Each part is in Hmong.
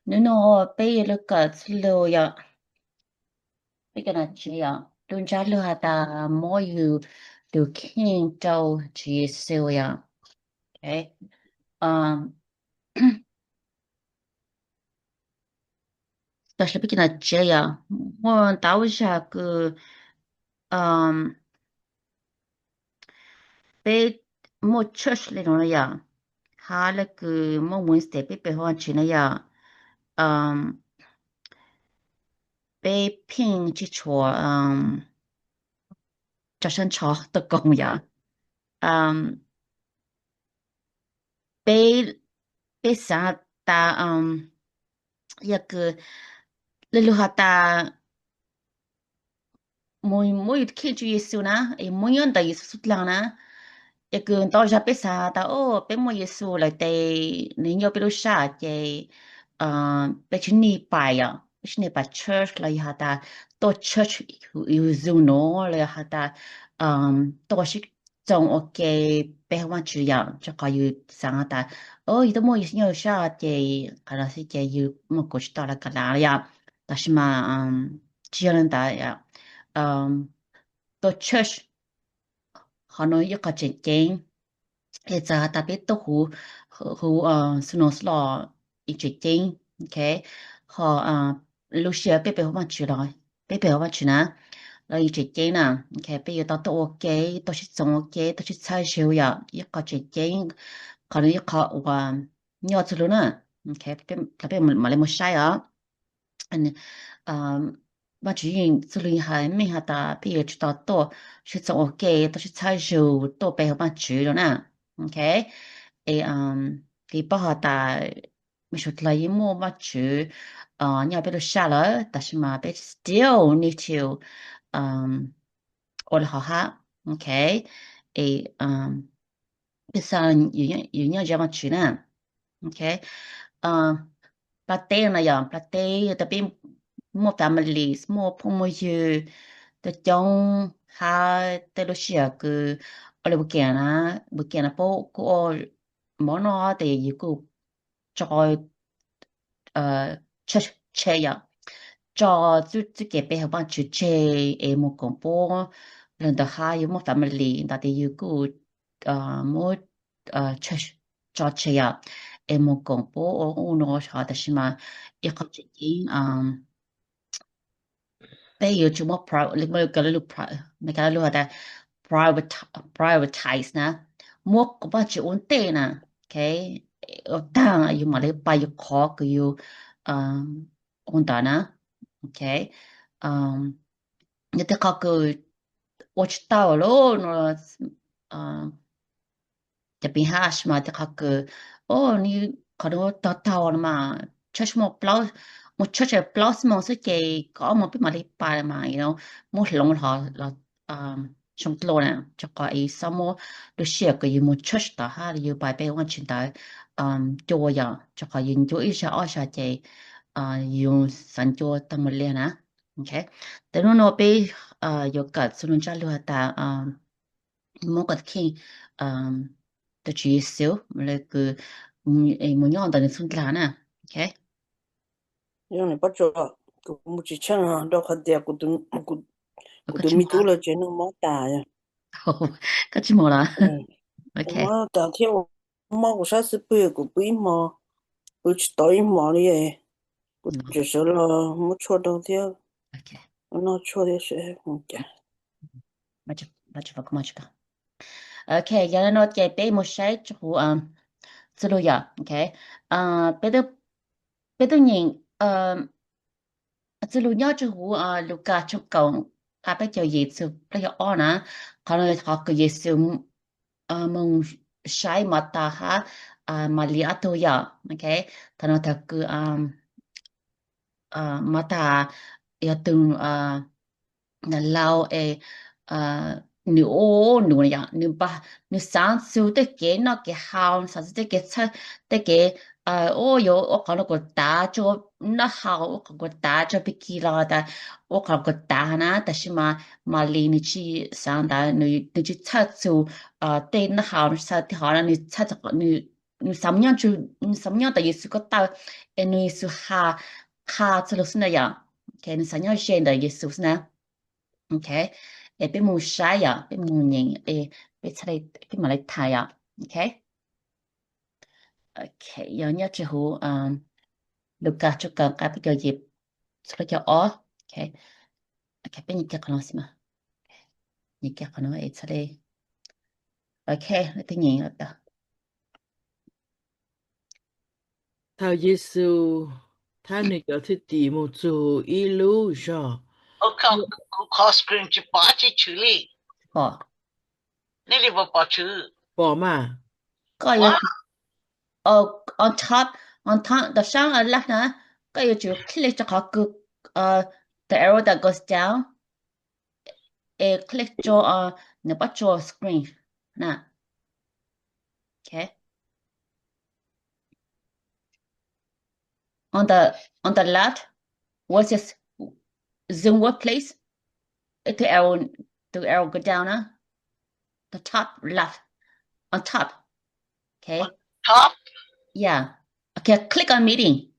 Hnub no peb yuav lug kawm txuj lug yom, peb cov nam tsev yom, lug ntsab lug has tas muab yus tus kheej rau Tswv Yexus yom. Tam sim peb cov nam tsev yom, muaj ntau zag kws peb muaj church le nuav na yom, hab le kws muaj Wednesday peb pe hauv Vaajtswv na yom, peb pheej tsi tshua tso sab ntsho tuaj koom yom. Peb, peb xaav tas yog kws lug lug has tas mus muab yus kheej rua Yexus na, es muab nyob ntawm Yexus xub dlaag na. Yog kws ntau zag peb xaav tas, o, peb muaj Yexus lawm tes nwg nyuaj peb lub sab ces peb tsi nij pais yom, peb tsi nij pais church los yog has tas tuaj church yug zoo nuav los yog has tas tuaj ua sib txoos ua ke peb hauv Vaajtswv yom, rua qhov yus xaav tas, o, yus twb muaj Yexus nyob yus sab ces qhov no xwb ces yus moog kuas tsi tau lawv kag lawm yom. Tab sis mas tsi yog le ntawd, tuaj church qhov nuav ib qho tseem ceeb, es txawm has tas peb tuaj huv, huv xub nuav xwb los yeej tseem ceeb, ok. Ho lub sij hawm peb pe hauv Vaajtswv los, peb pe hauv Vaajtswv na, los yeej tseem ceeb na, ok. Peb yuav tau tuaj ua ke, tuaj sib txoos ua ke, tuaj sib txhawb zug yom, ib qho tseem ceeb, qhov nuav ib qho uas nyob txug lug na, ok. Peb mam le moog saib os. Vaajtswv yeej txuj lug hais meej has tas peb yuav tsum tau tuaj sib txoos ua ke, tuaj sib txhawb zug, tuaj pe hauv Vaajtswv lawm na, ok. Es kws paub has tas mej suav dlawg yeej muaj Vaajtswv nyob peb lub sab lawm, tab sis mas peb still need to ua le hov hab, ok. Es peb xaav yus nyob ze Vaajtswv na, ok. Plag teb no yog plag teb yog tas peb muaj family, muaj phooj muaj ywg coob coob, hab tej lub sij hawm kws ua le weekend na, weekend na peb kuj ua mov noj tes yus kuj tso tshe yom, tso txuj kev pe hauv Vaajtswv tseg es moog koom puab lawm ntawd hab. Yus muaj family ntawd tes yus kuj muab tso tseg yom, es moog koom puab ua ub nuav ua hov, tab sis mas ib qho tseem ceeb peb yuav tsum muab, Meskas lub has tas prioritize na, muab Vaajtswv ua ntej na, ok. Ua taag yus mam le pais yus qhov kws yus ua ntawd na, ok. Yog tej qhov kws ua tsis tau lawm no, cov pim hab mas tej qhov kws, o, qhov nuav tog taug no mas church muaj plaub, mus church plaub xib moos xwb ces kaum ob moos peb mam li pais mas, muab hloov los zoo dlua na, rua qhov yus xob muab lub sij hawm kws yus mus church tod hab yus pais pe Vaajtswv ntawd cua yom, rua qhov yus ncuab ib zag ob zag ces yus xav ncua taag mus le na. Ok, tes nub nua peb yuav kawm txug lug ntsab lug has tas muab koj kheej rua Tswv Yexus le kws mus nyob ntawm nws xub dlaag na. Ok. Yog li pab tsuas, kuv mus tsis tsheej rau qhov tias kuv tus me tub lawv tsev noj mob tas. Koj tsis mus los? Mob tas thiab, mob kuv sab xub pwg, kuv pw ib hmo, pw tsis tau ib hmo li. Kuv tseem sawv los muab tshuaj rau thiab, noj tshuaj thiab seb mus cas. Ok, yog li no ces peb mus saib rua huv txuj lug yom. Ok, peb tub nyeem txuj lug nyob rua huv Lukas tshooj kaum, peb caug yim txug plaub caug ob na. Qhov no qhov kws Yexus moog saib Matas hab Malis ob tug yom. Ok, thaum no thaum kws Matas yog tug laus es nws ua num, nws, nws xaav txug tej kev noj kev haus, xaav txug tej kev txhawj, tej kev ua, yuav ua qhov no kuas tav tsuag noj haus, ua qhov kuas tav tsuag pig kig los tas ua qhov kuas tav na. Tab sis mas Malis nws tsis xaav ntawd, nws tsis txhawj txug tej noj haus, txhawj tej hov no, nws txhawj, nws nws xav, nws xav nyob ntawm Yexus ko taw, es nws Yexus has qha txog lus xwb na yom. Ok, nws xav nyob ze ntawm Yexus xwb na. Ok, es peb mus saib yom, peb mus nyeem, peb txhaj, peb mam li tham yom. Ok, ok, yog nyob rau huv Lukas tshooj kaum qab peb caug yim, plaub caug ob. Ok, ok, peb nyeem kiag qhov no xwb mas. Nyeem kiag qhov no es txhaj li. Ok, leej twg nyeem tau? Thaum Yexus thiab nws cov thwj tim mus txog ib lub zos. Kuv qhov screen tsis pom dab tsi tshwm li. Pom. Nej li puas pom tshwm? Pom mas. Koj yuav, on top, on top, tom sab laj na, koj yuav tsum click rau qhov kws the arrow that goes down, es click rau nws pab tso screen na. Ok. On the, on the left, what's this? Zoom what, please? Is the arrow, the arrow go down, huh? The top left, on top. Okay. Top? Yeah. Okay, click on meeting.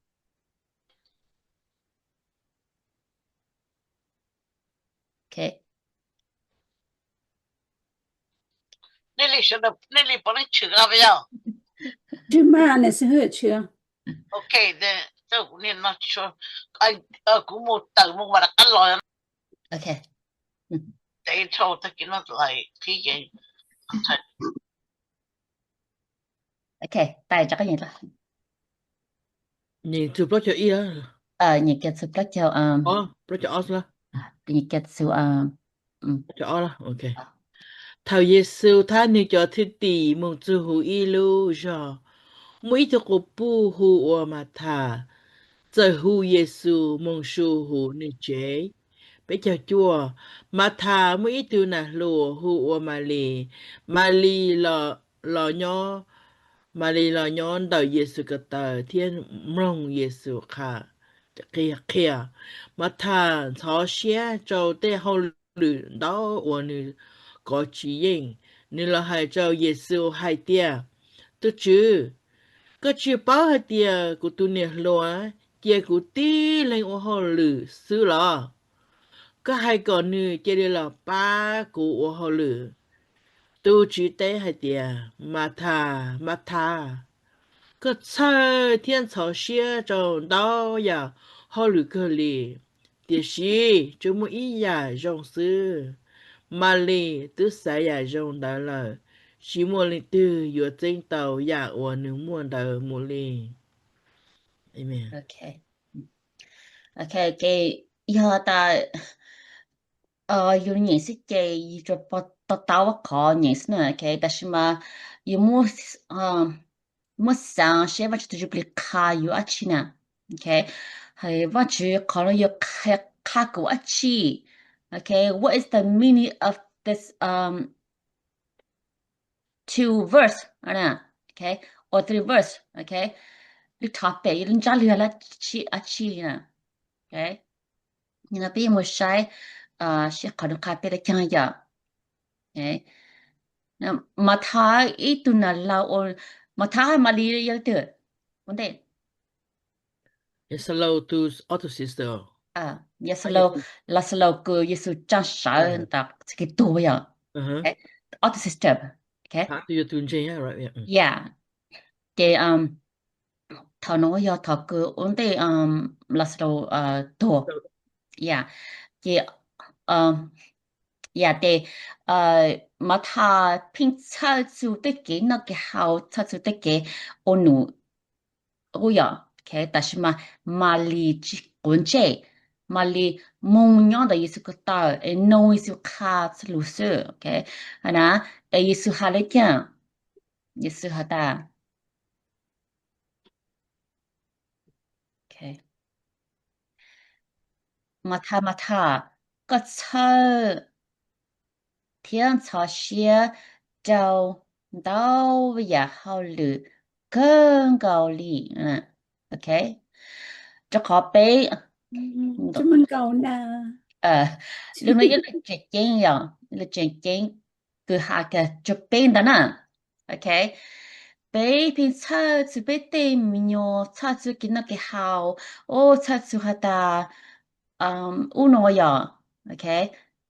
Okay. Nej li sawv daws, nej li puas tshwm los yog? Tsis mas, nws xwb hwj tshwm. Ok, kuv niag no, kuv mus tawm mus mam rov qab los. Ok. Tev dhau tag kis no lawm qhib ces. Ok, tais rov qab nyeem. Nyeem txug plaub caug ib, nyeem kiag txug plaub caug, plaub caug ob xwb. Nyeem kiag txug. Thaum Yexus thiab nws cov thwj tim mus txug huv ib lub zos, muaj ib tug quas puj hu ua Mathas txawm hu Yexus mus su huv nws tsev. Peb caug cuaj, Mathas muaj ib tug nas hluas hu ua Malis. Malis los nyob, Malis los nyob ntawm Yexus ko taw thiab mloog Yexus qha, qhia, qhia. Mathas ntxhov siab rau tej hauj lwm ntau uas nws kov tsis yeej. Nws los hais rau Yexus hais tias, Tus Tswv, koj tsis paub hais tias kuv tus niam hluas cia kuv tib leeg ua hauj lwm xwb los? Koj hais kom nws cia li los pab kuv ua hauj lwm. Tus Tswv teb hais tias, Mathas, Mathas, koj txhawj thiab ntxhov siab rau ntau yam hauj lwm kawg li, tiam sis tsuas muaj ib yam zoo xwb. Malis twb xaiv yam zoo ntawd lawm, tsis muaj leej twg yuav txeeb tau yam uas nws muaj ntawd mus li. Amen. Ok, ces yog tas yus nyeem xwb ces yus tsuas pom tau qhov nyeem xwb na. Ok, tab sis mas yus muab xaav seb Vaajtswv tus Ntsuj Plig qha yus dab tsi na. Ok, Vaajtswv qhov no yog qha kuv dab tsi? Ok, what is the meaning of this two verse, okay, or three verse? Ok, lub topic yog lub ntsab lwg dab tsi na. Ok, no peb yuav mus saib seb qhov nws qha peb li caag yom. Mathas ib tug nas hluas, Mathas hab Malis yog leej twg ua ntej? Yasalaus tus other sister. Yasalaus, Lasalaus kws Yexus tsaa sawv ntawm txhais kawg tuag yog other sister. Ya, ces thaum no yog thaum kws ua ntej Lasalaus tuag. Ya, ces, ya, ces Mathas pheej txhawj txug tej kev noj kev haus, txhawj txug tej kev ua num, yog, tab sis mas Malis tsis quav ntsej. Malis moog nyob ntawm Yexus ko taw es noog Yexus qha txhua lug xwb. Na, es Yexus has le caag? Yexus has tas, Mathas, Mathas, koj txhawj thiab ntxhov siab rau ntau yam hauj lwm kawg nkaus li. Ok, rau qhov peb, lub no yog lus tseem ceeb, yog lus tseem ceeb kws has rau peb ntawd na. Ok, peb pheej txhawj txog peb tej me nyuam, txhawj txog kev noj kev haus, o, txhawj txog has tas ub no yom, ok,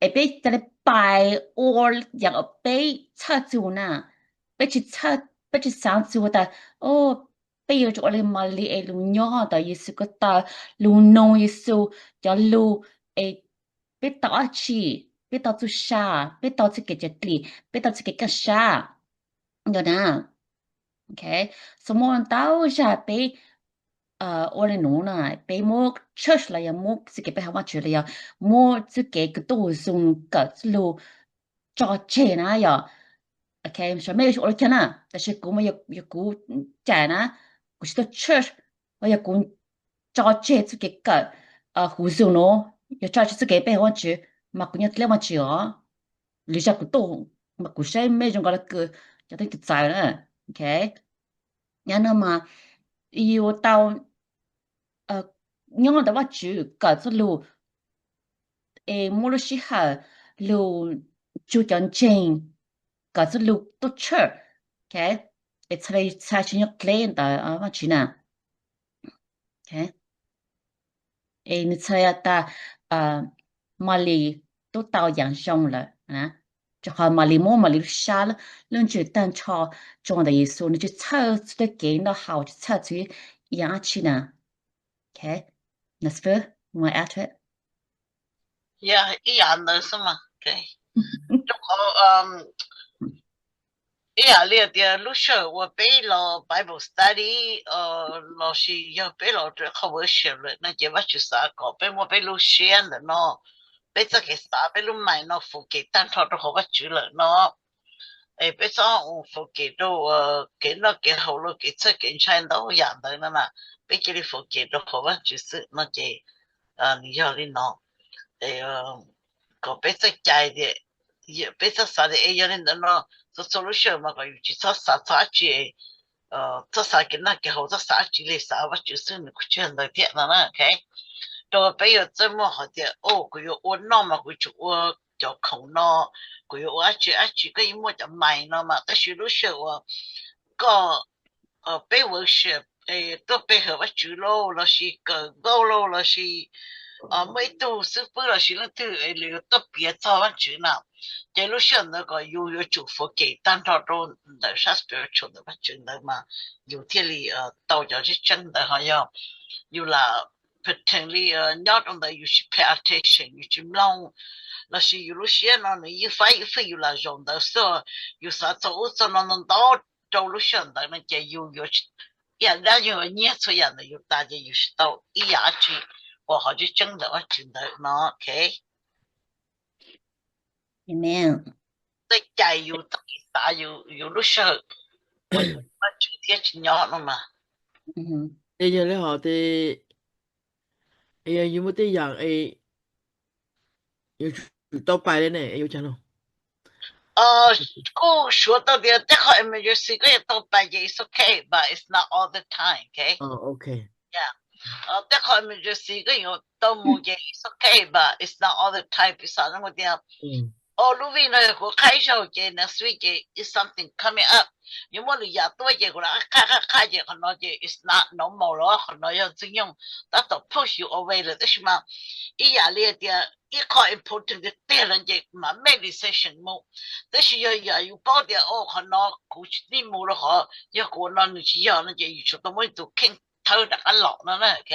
es peb cia li pais ua yam peb txhawj txog na, peb tsis, peb tsis xav txog tas, o, peb yuav tsum ua li Malis es lug nyob ntawm Yexus Khetos, lug noog Yexus cov lug, es peb tau dab tsi? Peb tau txuj sa, peb tau txuj kev cawm dim, peb tau txuj kev kaj sab. Yog na, ok, so muaj ntau zag peb ua li nuav na, peb muab church los yog muab txuj kev peb hawm Vaajtswv los yog muab txuj kev kws tuaj zoo kawm txuj lug tso tseg na yom. Ok, mej ua li cas na, tab sis kuv mas yog kuv cais na, kuv tsis tuaj church, los yog kuv tso tseg txuj kev kawm huv zoo nuav, yog tso tseg txuj kev peb hawm Vaajtswv, mas kuv nyob dleb Vaajtswv os. Lwm zag kuv tuaj mas kuv saib mej zoo nkaus le kws cov teb txawv na, ok. Yog no mas yus tau nyob ntawm Vaajtswv kawm txuj lug, es muaj lub sij hawm lug tsug cov ntseeg kawm txuj lug tuaj church, ok, es txhaj tsis nyob dleb ntawm Vaajtswv na. Es nws txhais tas Malis tub tau yaam zoo lawm, rua qhov Malis muab Malis lub sab lub ntsws tag nrho tso ntawm Yexus, nws tsis txhawj txug tej kev noj haus, tsis txhawj txug yaam dab tsi na. Yog ib yaam ntawd xwb mas, rua qhov ib yaam li tias lub sij hawm uas peb los Bible study lossis yog peb los rua qhov worship lawm no ces Vaajtswv xav kom peb muab peb lub siab ntawm no, peb txoj kev xav, peb lub mind no focus tag nrho rua qhov Vaajtswv lawm no. Es peb txhob focus rua kev noj kev haus los kev txhawj kev ntshai ntau yaam ntawd no na, peb cia li focus rua qhov Vaajtswv xwb no ces nws yog li no. Kom peb txawj cai tias, peb txhob xav tias es yog li ntawd no, txhua txhua lub sij hawm mas kom yus tsis txhob xav txog dab tsi, txhob xav kev noj kev haus, txhob xav dab tsi li, xav Vaajtswv xwb nws kuj tsis yog ntawd thiab no na, ok. Rua peb yuav txawj muaj qhov tias, o, kuv yuav ua noj mas kuv tsum ua cov khoom no, kuv yuav ua dab tsi dab tsi, koj yeej muaj cov mind no mas, tab sis lub sij hawm uas koj, peb worship, tuaj pe hawm Vaajtswv lauj, lossis kawm nkauj lauj, lossis muaj ib tug xib fwb lossis leej twg es lawv yuav tuaj piav txog Vaajtswv na, ces lub sij hawm ntawd kom yus yuav tsum focus tag nrho rau ntawm sab spiritual ntawm Vaajtswv ntawd mas yus thiaj li tau cov tseeb tseeb ntawd. Ho yog yus lam pretend li nyob rau ntawd yus tsis pay attention, yus tsis mloog, lossis yus lub siab no nws ywj fab ywj fwj, yus lam zaum ntawd xwb, yus xav txog ub txog no ntau ntau rau lub sij hawm ntawd no ces yus yuav, ib yam dab yuav nyiag txhua yam ntawm yus tas ces yus tsis tau ib yam dab tsi uas qhov tseeb tseeb ntawm Vaajtswv ntawd no, ok. Amen. Txawj cai yus txoj kev xav, yus lub sij hawm uas yus Vaajtswv thiab tsis nyob no mas. Es yog li hov ces yog yus muaj tej yam es yuav tsum tau pais li ne, yuav cas no? Kuj suav tau tias tej qhov emergency koj yuav tau pais ces it's okay, but it's not all the time, ok? Tej qhov emergency koj yuav tau mus ces it's okay, but it's not all the time. Piv xam zoo tias, o, lub week no yog kuv qhab ib zaug ces next week ces it's something coming up, yuav muaj lwm yam tuaj ces kuv lam qhab qhab qhab ces qhov no ces it's not normal los qhov no yog Ntxwg Nyoog tab tom push yus away lawm. Tab sis mas ib yam li tias ib qho important tiag tiag no ces mam make decision mus. Tab sis yog yam yus paub tias, o, qhov no kuv tsis need mus rau qhov yog kuv ua no nws tsis yog no ces yus tsum tau muab yus tus kheej thawb rov qab los no na, ok?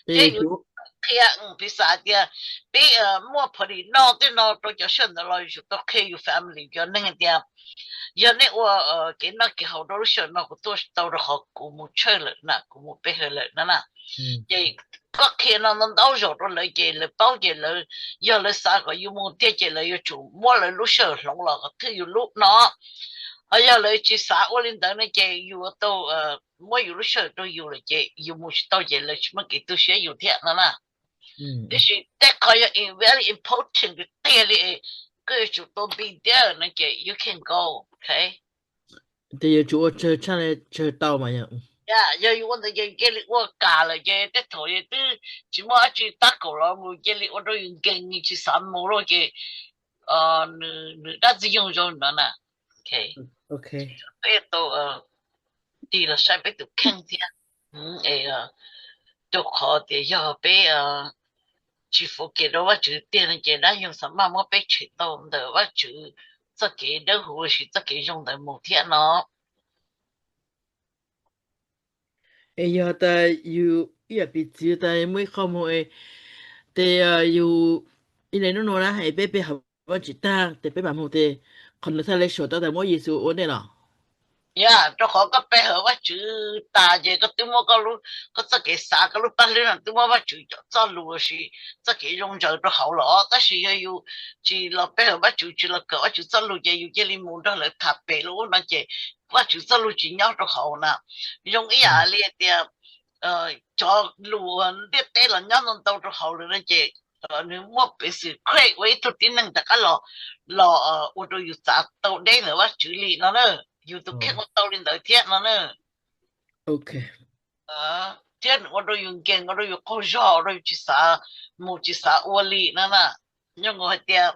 Thiab yus qhia, piv xam tias peb muaj party noj tej no rau cov sij hawm ntawd los yus tsum tau qhia yus family cov neeg tias yog nej ua kev noj kev haus rau lub sij hawm no kuv tuaj tsis tau rau qhov kuv mus church lawm na, kuv mus pe hawm lawm na na. Ces koj qhia no ntau ntau zaus rau lawv ces lawv paub ces lawv, yog lawv xav kom yus mus tiag ces lawv yuav tsum muab lawv lub sij hawm hloov los kom thwj yus lub no. Ho yog lawv tsis xav ua li ntawd no ces yus tau muab yus lub sij hawm rau yus lawm ces yus mus tsis tau ces lawv tsis muaj kev tu siab yus thiab no na. Tiam sis tej qho yog very important tiag tiag li, koj yuav tsum tau be there no ces you can go, ok? Ces yuav tsum ua tsawg tshaj tsawg tau mas yog. Yog yus ua ntawd ces cia li ua kam lawm ces tej thaum yus twb tsis muaj dab tsi tab kaum los mus cia li ua rau yus nkees tsis xav mus lawm ces nws dab tsi yoog zoo no na, ok. Peb tau tig los saib peb tus kheej thiab. Es rau qhov tias yog peb tsis focus rau Vajtswv tiag no ces dab yoog xav maj muab peb tshem tau ntawm Vajtswv txoj kev dawb huv lossis txoj kev zoo ntawd mus thiab no. Es yog tas yus ib yam piv txwv tas muaj ib qho moog tes yus ib le nub nua na es peb pe hawm Vajtswv tag tes peb mam moog tes qhov ntawd txhaj le suav tau tas muab Yexus ua ntej los? Yog, rau qhov koj pe hawm Vajtswv tas ces koj twb muab koj txoj kev xav, koj lub paj hlwb no twb muab Vajtswv cov txoj lus lossis txoj kev zoo ntsws rau hauv lawm. Tab sis yog yus tsis los pe hawm Vajtswv, tsis los kawm Vajtswv txoj lus ces yus cia li mus nrog lawv tham pem lub ub no ces Vajtswv txoj lus tsis nyob rau hauv na. Zoo ib yam li tias cov lus ntiaj teb los nyob ntau ntau rau hauv lawm no ces nws muaj peev xwm create ua ib tug tib neeg rov qab los, los ua rau yus txav tau deb ntawm Vajtswv li no na. Yus tus kheej ua tau li ntawd thiab no na. Thiab nws ua rau yus nkees, ua rau yus qaug zog, ua rau yus tsis xav mus tsis xav ua li no na. Nyob nkaus hais tias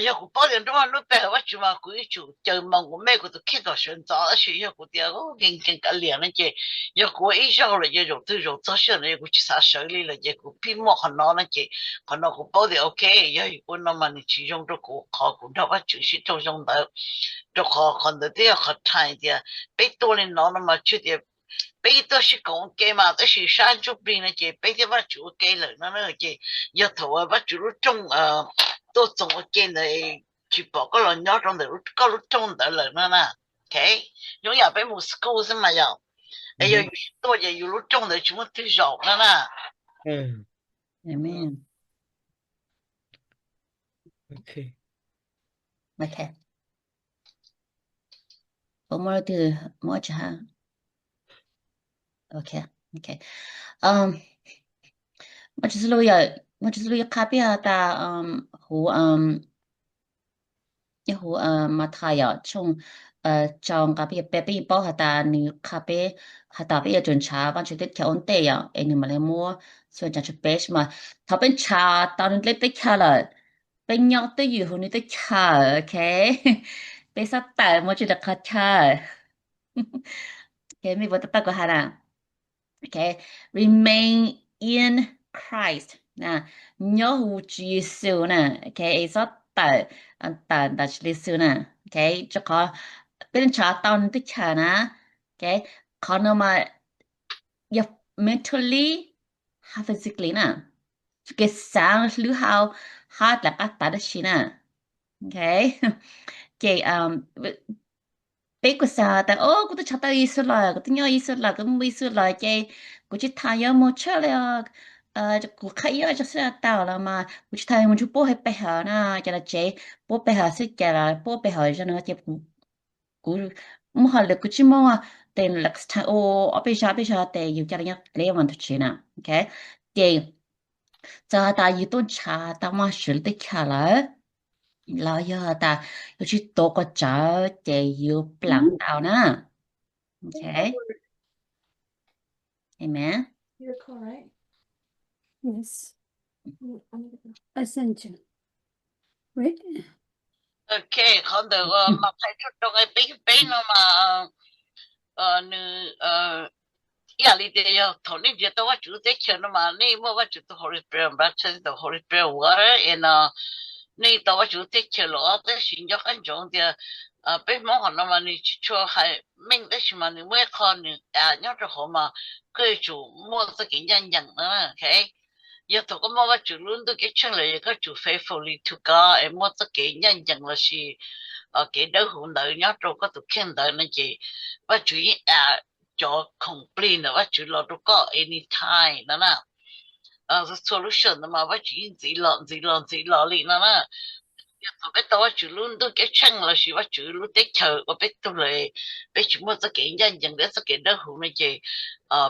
yog kuv paub tias nruab hnub pe hawm Vajtswv mas kuv yuav tsum caws moos kuv mej kuv tus kheej kom sawv ntxov, tab sis yog kuv tias nkees nkees kav liam no ces yog kuv ua ib zaug lawm ces zaum twg zaum txog sij hawm no yog kuv tsis xav sawv li lawm ces kuv pheej muaj qhov no no ces qhov no kuv paub tias ok, yog ua no mas nws tsis zoo rau kuv qhov kuv nrog Vajtswv sib raug zoo ntawd. Rau qhov qhov ntawd twb yog qhov thaiv tias peb tuaj li no no mas tsis tias peb tuaj sib koom ua ke mas tab sis sab ntsuj plig no ces peb thiab Vajtswv ua ke lawm no na. Ces yog thaum Vajtswv lub rooj tuaj txoos ua ke ntawd tsis pom koj los nyob rau ntawm koj lub rooj ntawd lawm no na. Zoo yam peb mus school xwb mas yog, es yog yus tsis tuaj ces yus lub rooj ntawd tsis muaj twg zaum no na. Muaj tsis ha? Ok, ok. Muaj tsis xub lub, muaj tsis xub lub yuav qha peb has tas huv, nyob huv Mathais yom, tshooj rau nqe peb, peb yeej paub has tas nws qha peb has tas peb yuav tsum ntshav Vajtswv teb chaws ua ntej yom, es nws mam li muab xuas ntsa tsua peb mas thaum peb ntshav tau nws teb chaws lawm, peb nyob twj ywm huv nws teb chaws, ok, peb xob tawm mus tsis rau qhov chaw. Ok, mej puas tau kuv has na? Ok, remain in Christ, nyob huv Tswv Yexus na. Ok, es xob tawm, tawm ntawm Tswv Yexus na. Ok, rau qhov peb ntshav tau nws teb chaws na. Ok, qhov no mas yog mentally, hab physically na, kev xaav hlwb hau hab dlaim qab tav dab tsi na. Ok, ces peb kuj xav tas o kuv twb ntshav tau Yexus lawm, kuv twb nyob Yexus lawm, kuv mus Yexus lawm ces kuv tsis tas yuav mus tshaj li os. Kuv qha ib ob zaug xwb tau los mas kuv tsis tas yuav mus nrug puab peb hawm na, ces los tsev puab peb hawm xwb, ces los puab peb hawm zog no ces kuv muaj hauj lwm kuv tsis muaj, tes lawv txhais ob peb zaug ob peb zaug tes yus ca li nyob deb mus ntug tsev na. Ok, ces txawm has tas yus tuaj ntshav tau Vajtswv lub teb chaws lawm, los yog has tas yus tsis tuav quas tsawv ces yus plam tau na. Ok, amen. Ok, qhov ntawm Mathais tshooj rau nqe peb caug peb no mas nws ib yam li tias yog thaum nej nrhiav tau Vajtswv lub teb chaws no mas nej muaj Vajtswv tus Holy Spirit, baptize tau Holy Spirit water es no nej tau Vajtswv lub teb chaws los, tab sis nco qab ntsoov tias peb Hmoob qhov no mas nws tsis tshua hais meej tab sis mas nws muaj ib qho nws nyob rau hauv mas koj yuav tsum muaj txoj kev ncaj ncees na. Ok, yog thaum koj muaj Vajtswv lub ntuj ceeb tsheej lawm, yog koj tsum faithfully to God es muaj txoj kev ncaj ncees lossis kev dawb huv ntawd nyob rau koj tus kheej ntawd no ces Vajtswv yeej add cov khoom plig ntawm Vajtswv los rau koj anytime no na. Txhua lub sij hawm ntawd mas Vajtswv yeej ntxiv los ntxiv los ntxiv los li no na. Yog thaum peb tau Vajtswv lub ntuj ceeb tsheej lossis Vajtswv lub teb chaws ua peb tug lawm, peb tsis muaj txoj kev ncaj ncees thiab txoj kev dawb huv no ces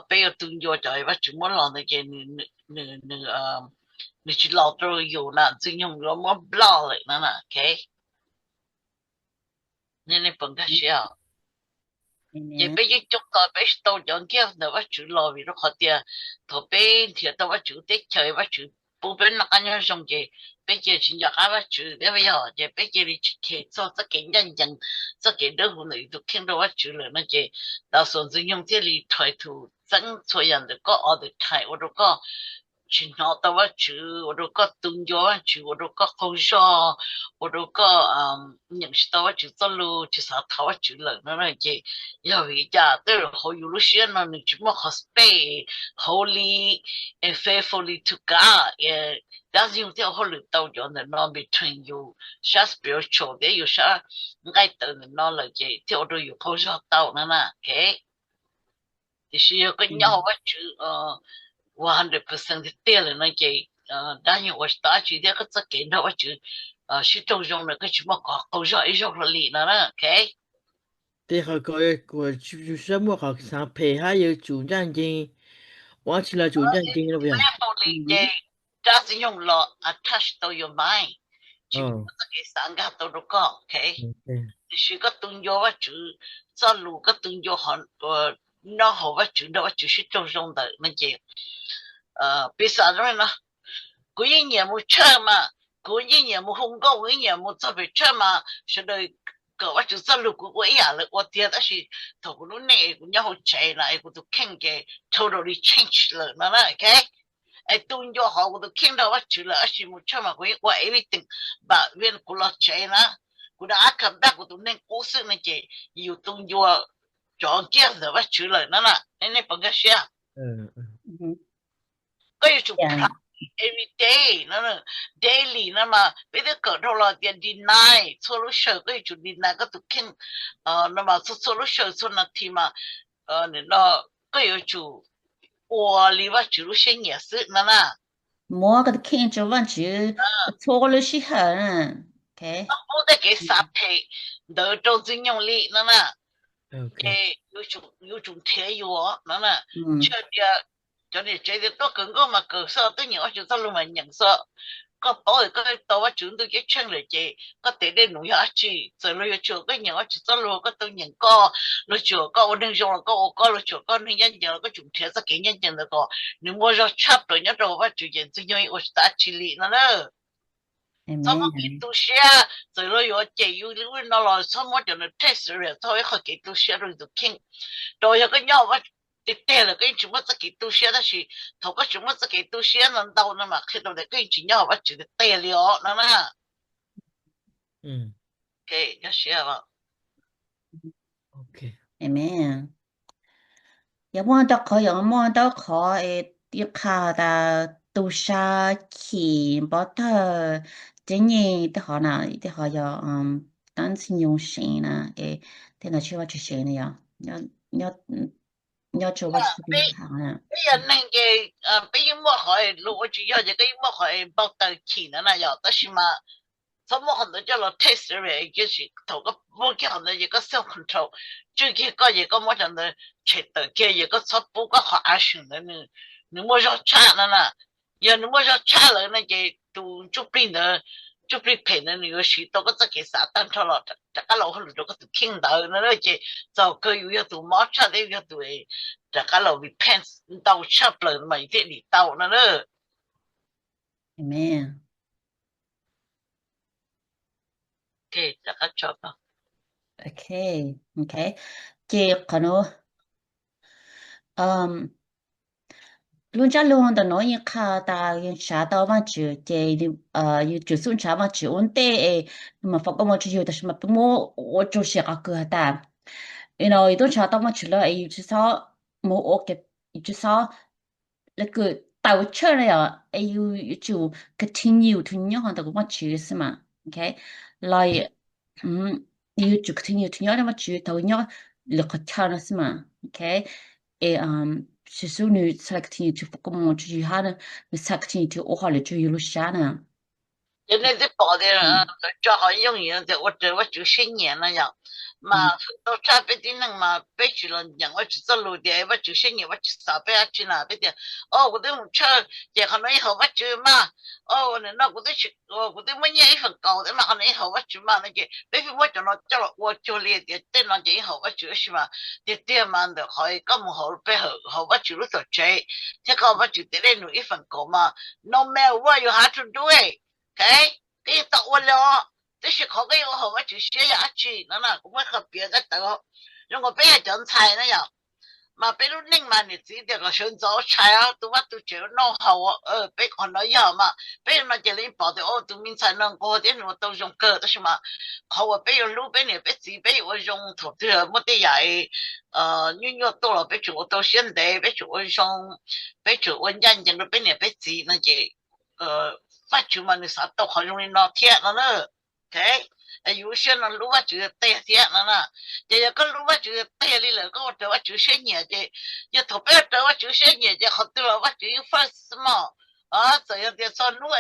peb yuav tu ncua cov Vajtswv muab los ntawd ces nws tsis los rau yus na, Ntxwg Nyoog yuav muab block lawm no na. Ok, nej puas nkag siab? Ces peb yeej coob tos peb tsis tau cov gift ntawm Vajtswv los vim rau qhov tias thaum peb nrhiav tau Vajtswv lub teb chaws, Vajtswv pub peb noj qab nyob zoo ces peb cia tsis nco qab Vajtswv thiab yog ces peb cia li tsis kheev txog txoj kev ncaj ncees, txoj kev dawb huv ntawm yus tus kheej rau Vajtswv lawm no ces tau xuas Ntxwg Nyoog thiaj li try to txeeb txhua yam ntawm koj all the time ua rau koj tsis hnov tau Vajtswv, ua rau koj tu ncua Vajtswv, ua rau koj qaug zog, ua rau koj nyeem tsis tau Vajtswv txoj lus, tsis xav thov Vajtswv lawm no ces yog vim li cas? Twb hauv yus lub siab no nws tsis muaj qhov space holy and faithfully to God, dab ntxwg nyoog thiaj ua hauj lwm tau cov ntawm no between yus sab spiritual thiab yus sab nqaij tawv ntawm no lawm ces thiaj ua rau yus qaug zog tau no na. Tiam sis yog koj nyob hauv Vajtswv one hundred percent tiag tiag lawm no ces dab nyoog ua tsis tau dab tsi thiab koj txoj kev nrog Vajtswv sib raug zoo lawm koj tsis muaj qhov qaug zog ib zaug hlo li no na. Tej qhov ko kuj tsis muaj qhov xav phem hab yuav tsum ncaj ncees, ua dab tsi los tsum ncaj ncees no yog. Ces dab ntxwg nyoog los attach tau your mind, tsis muaj txoj kev xav nkag tau rau koj. Tiam sis koj tu ncua Vajtswv txoj lus, koj tu ncua nyob hauv Vajtswv nrog Vajtswv sib raug zoo ntawm no ces piv xam no, kuv yeej nyiam mus church mas, kuv yeej nyiam mus hu nkauj, kuv yeej nyiam mus txog pem church mas sawv daws kawm Vajtswv txoj lus kuv ua ib yam lawv ua tiag, tab sis thaum kuv lub neej kuv nyob hauv tsev no es kuv tus kheej ces totally change lawm no na. Es tu ncua hauv kuv tus kheej nrog Vajtswv lawm, tab sis mus church mas kuv yeej ua everything, but when kuv los tsev na, kuv rov qab come back kuv tus neeg qub xwb no ces yus tu ncua cov gift ntawm Vajtswv lawm no na. Nej puas nkag siab? Koj yuav tsum practice every day no, daily no mas peb twb kawm dhau los tias deny txhua lub sij hawm, koj yuav tsum deny koj tus kheej no mas txhua txhua lub sij hawm, txhua nas this mas no koj yuav tsum ua li Vajtswv lub siab nyiam xwb no na. Muab koj tus kheej rau Vajtswv txhua lub sij hawm. Txhob pub tej kev xav phem ntawd rau Ntxwg Nyoog li no na. Ces yuav tsum nrhiav yus no na. Tsis hais tias cov niam tsev tias tuaj kawm nkauj mas kawm xwb, tuaj nyeem Vajtswv txoj lus mas nyeem xwb. Koj paub tias koj tau Vajtswv ntuj ceeb tsheej lawm ces koj tes dej num yog dab tsi? Txawm luag yuav tsuas koj nyeem Vajtswv txoj lus, koj tau nyeem koj, luag tsuas koj ua neeg zoo los koj ua koj, luag tsuas koj neeg ncaj ncees los koj tsum nrhiav txoj kev ncaj ncees ntawd kom nws muaj zog tshaj plaws nyob rau hauv Vajtswv ces Ntxwg Nyoog ua tsis tau dab tsi li no na. Txhob muab kev tu siab, txawm luag yuav cem yus li ub li no los txhob muab cov ntawd take serious, txhob ua ib qho kev tu siab rau yus tus kheej. Rau yog koj nyob hauv Vajtswv tiag tiag lawm koj yeej tsis muaj txoj kev tu siab, tab sis thaum koj tsis muaj txoj kev tu siab ntau ntau no mas qhia tau tias koj yeej tsis nyob hauv Vajtswv tiag tiag li os no na. Amen. Yog muaj ntau qhov, yog muaj ntau qhov es yeej qha tas tu siab, chim, npau tawg, tib nyeg tej qhov na, tej qhov yog dab ntxwg nyoog seev na, tej no tsis yog Vajtswv seev na, yog nyob rau Vajtswv tus kheej na. Peb yog neeg ces peb yeej muaj qhov luag ua tsis yog ces koj yeej muaj qhov npau taws chim ntawd na yog, tab sis mas txhob muab qhov ntawd coj los take serious, tiam sis thaum koj muab kiag qhov ntawd ces koj self control, tswj kiag koj ces koj muab cov ntawd tshem tawm kiag, ces koj txhob pub koj qhov action ntawd nws muaj zog tshaj no na. Yog nws muaj zog tshaj lawm no ces tus ntsuj plig ntawd, ntsuj plig phem ntawd nws yuav siv tau koj txoj kev xav tag nrho los rov qab los ua hauj lwm rau koj tus kheej ntawd no, ces txaus kawg yus yog tus mob tshaj thiab yus yog tus rov qab los repent ntau tshaj plaws mas yus thiaj dim tau no na. Amen. Ok, ces qhov no, lub ntsab lus ntawm no yeej qha tas yus ntshaw tau Vajtswv ces yus tsum xub ntshaw Vajtswv ua ntej es mas foom koob hmoov rau yus, tab sis mas peb muab ua rau siab qhov kawg has tas, no yus twb ntshaw tau Vajtswv lawm es yus tsis txhob mus ua, yus tsis txhob lawv kws tawm tshuaj na yom, es yus yuav tsum continue to nyob hauv ntawm kuv Vajtswv xwb mas, ok, los yus yuav tsum continue to nyob rau Vajtswv tau nyob lwm qhov chaw no xwb mas, ok, es Yexus nws txhaj continue to foom koob hmoov rau yus hab nws txhaj continue to ua hauj lwm rau yus lub sab na. Ces nej twb pom tias lawv tso qhov yooj yim tias ua raws Vajtswv siab nyiam no yom, mas tau tshaj peb tib neeg mas peb tsis los nyeem Vajtswv txoj lus tias Vajtswv siab nyiam, Vajtswv xav peb dab tsi na, peb tias, o kuv twb mus tshawj ces qhov no yeej haum Vajtswv mas, Nim no kuv twb tsis, kuv twb muab nyiaj ib feem kaum thiab mas qhov no yeej haum Vajtswv mas no ces peb pheej muab cov no coj los ua cuag li tias tej no ces yeej haum Vajtswv tab sis mas tiag tiag mas ntawm qhov koj mus hauv pe hawm hauv Vajtswv lub tuam tsev thiab koj Vajtswv tes dej num ib feem kaum mas no matter what you have to do it, okay? Koj yeej tau ua li os, tab sis qhov koj yuav ua haum Vajtswv siab yog dab tsi no na, kuv muaj qhov piav koj tawv zoo nkaus peb yog cov ntxhais na yom. Mas peb lub neej mas niam txiv tias kom sawv ntxov tshais, tu vaj tu tsev noj haus, peb qhov no yog mas peb no ces li pom tias tus me ntxhais no nquag thiab nws ua tau zoo kawg tab sis mas qhov uas peb yuav hlub peb niam peb txiv peb yuav ua zoo thaum twg muaj tej yam nyuaj nyuaj tuaj los peb tseem ua tau siab ntev, peb tseem ua zoo, peb tseem ua ncaj ncees rau peb niam peb txiv no ces Vajtswv mas nws xav tau qhov zoo li no thiab no na. Yus lub siab no hlub Vajtswv tiag thiab no na. Ces yog koj hlub Vajtswv tiag li lawm koj ua raws Vajtswv siab nyiam ces yog thaum peb ua raws Vajtswv siab nyiam ces qhov twg los Vajtswv yeej first mog. Txawm yog tias txog hnub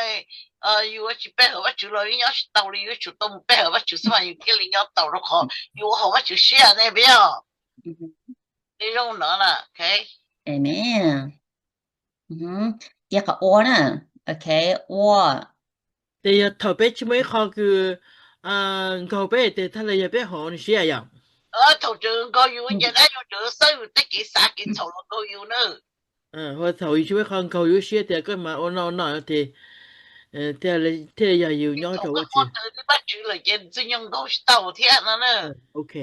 yus tsis pe hawm Vajtswv los yeej nyob tsis tau li, yus tsum tau mus pe hawm Vajtswv xwb mas yus thiaj li nyob tau rau qhov yus ua haum Vajtswv siab ne peb yog. Li zoo no na. Amen. Ces qhov ua na, okay, ua. Ces yog thaum peb tsis muaj ib qho kws nkaug peb tes thaj li yog peb haum nws siab yom. Thaum tseem nkaug yus ces dab yus tseem xawb yus tej kev xav kev txhaum los nkaug yus na. Thaum yus tsis muaj ib qho nkaug yus siab tias koj mas ua no no ces thiaj li yog yus nyob rau Vajtswv. Vaj tswv lawm ces txwj nyoog nkaug tsis tau thiab no na. Ok.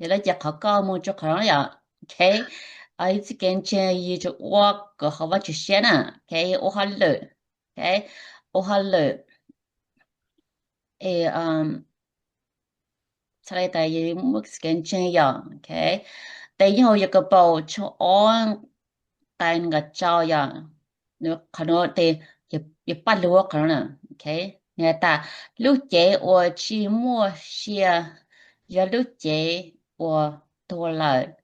Yog li ces qhov koj mus rau qhov no yom, ok, ib txoj kev ntseeg yus tsuas ua kom haum Vajtswv siab na, ok, ua hauj lwm, ok, ua hauj lwm. Txhais li tas yus muaj kev ntseeg yom, ok, tes yeej Yakaunpaus tshooj ob nqai nees nkaum rau yom, qhov no tes yuav paj lug qhov no na, ok, nws has tas lub cev uas tsis muaj sia yog lub cev uas tuag lawm,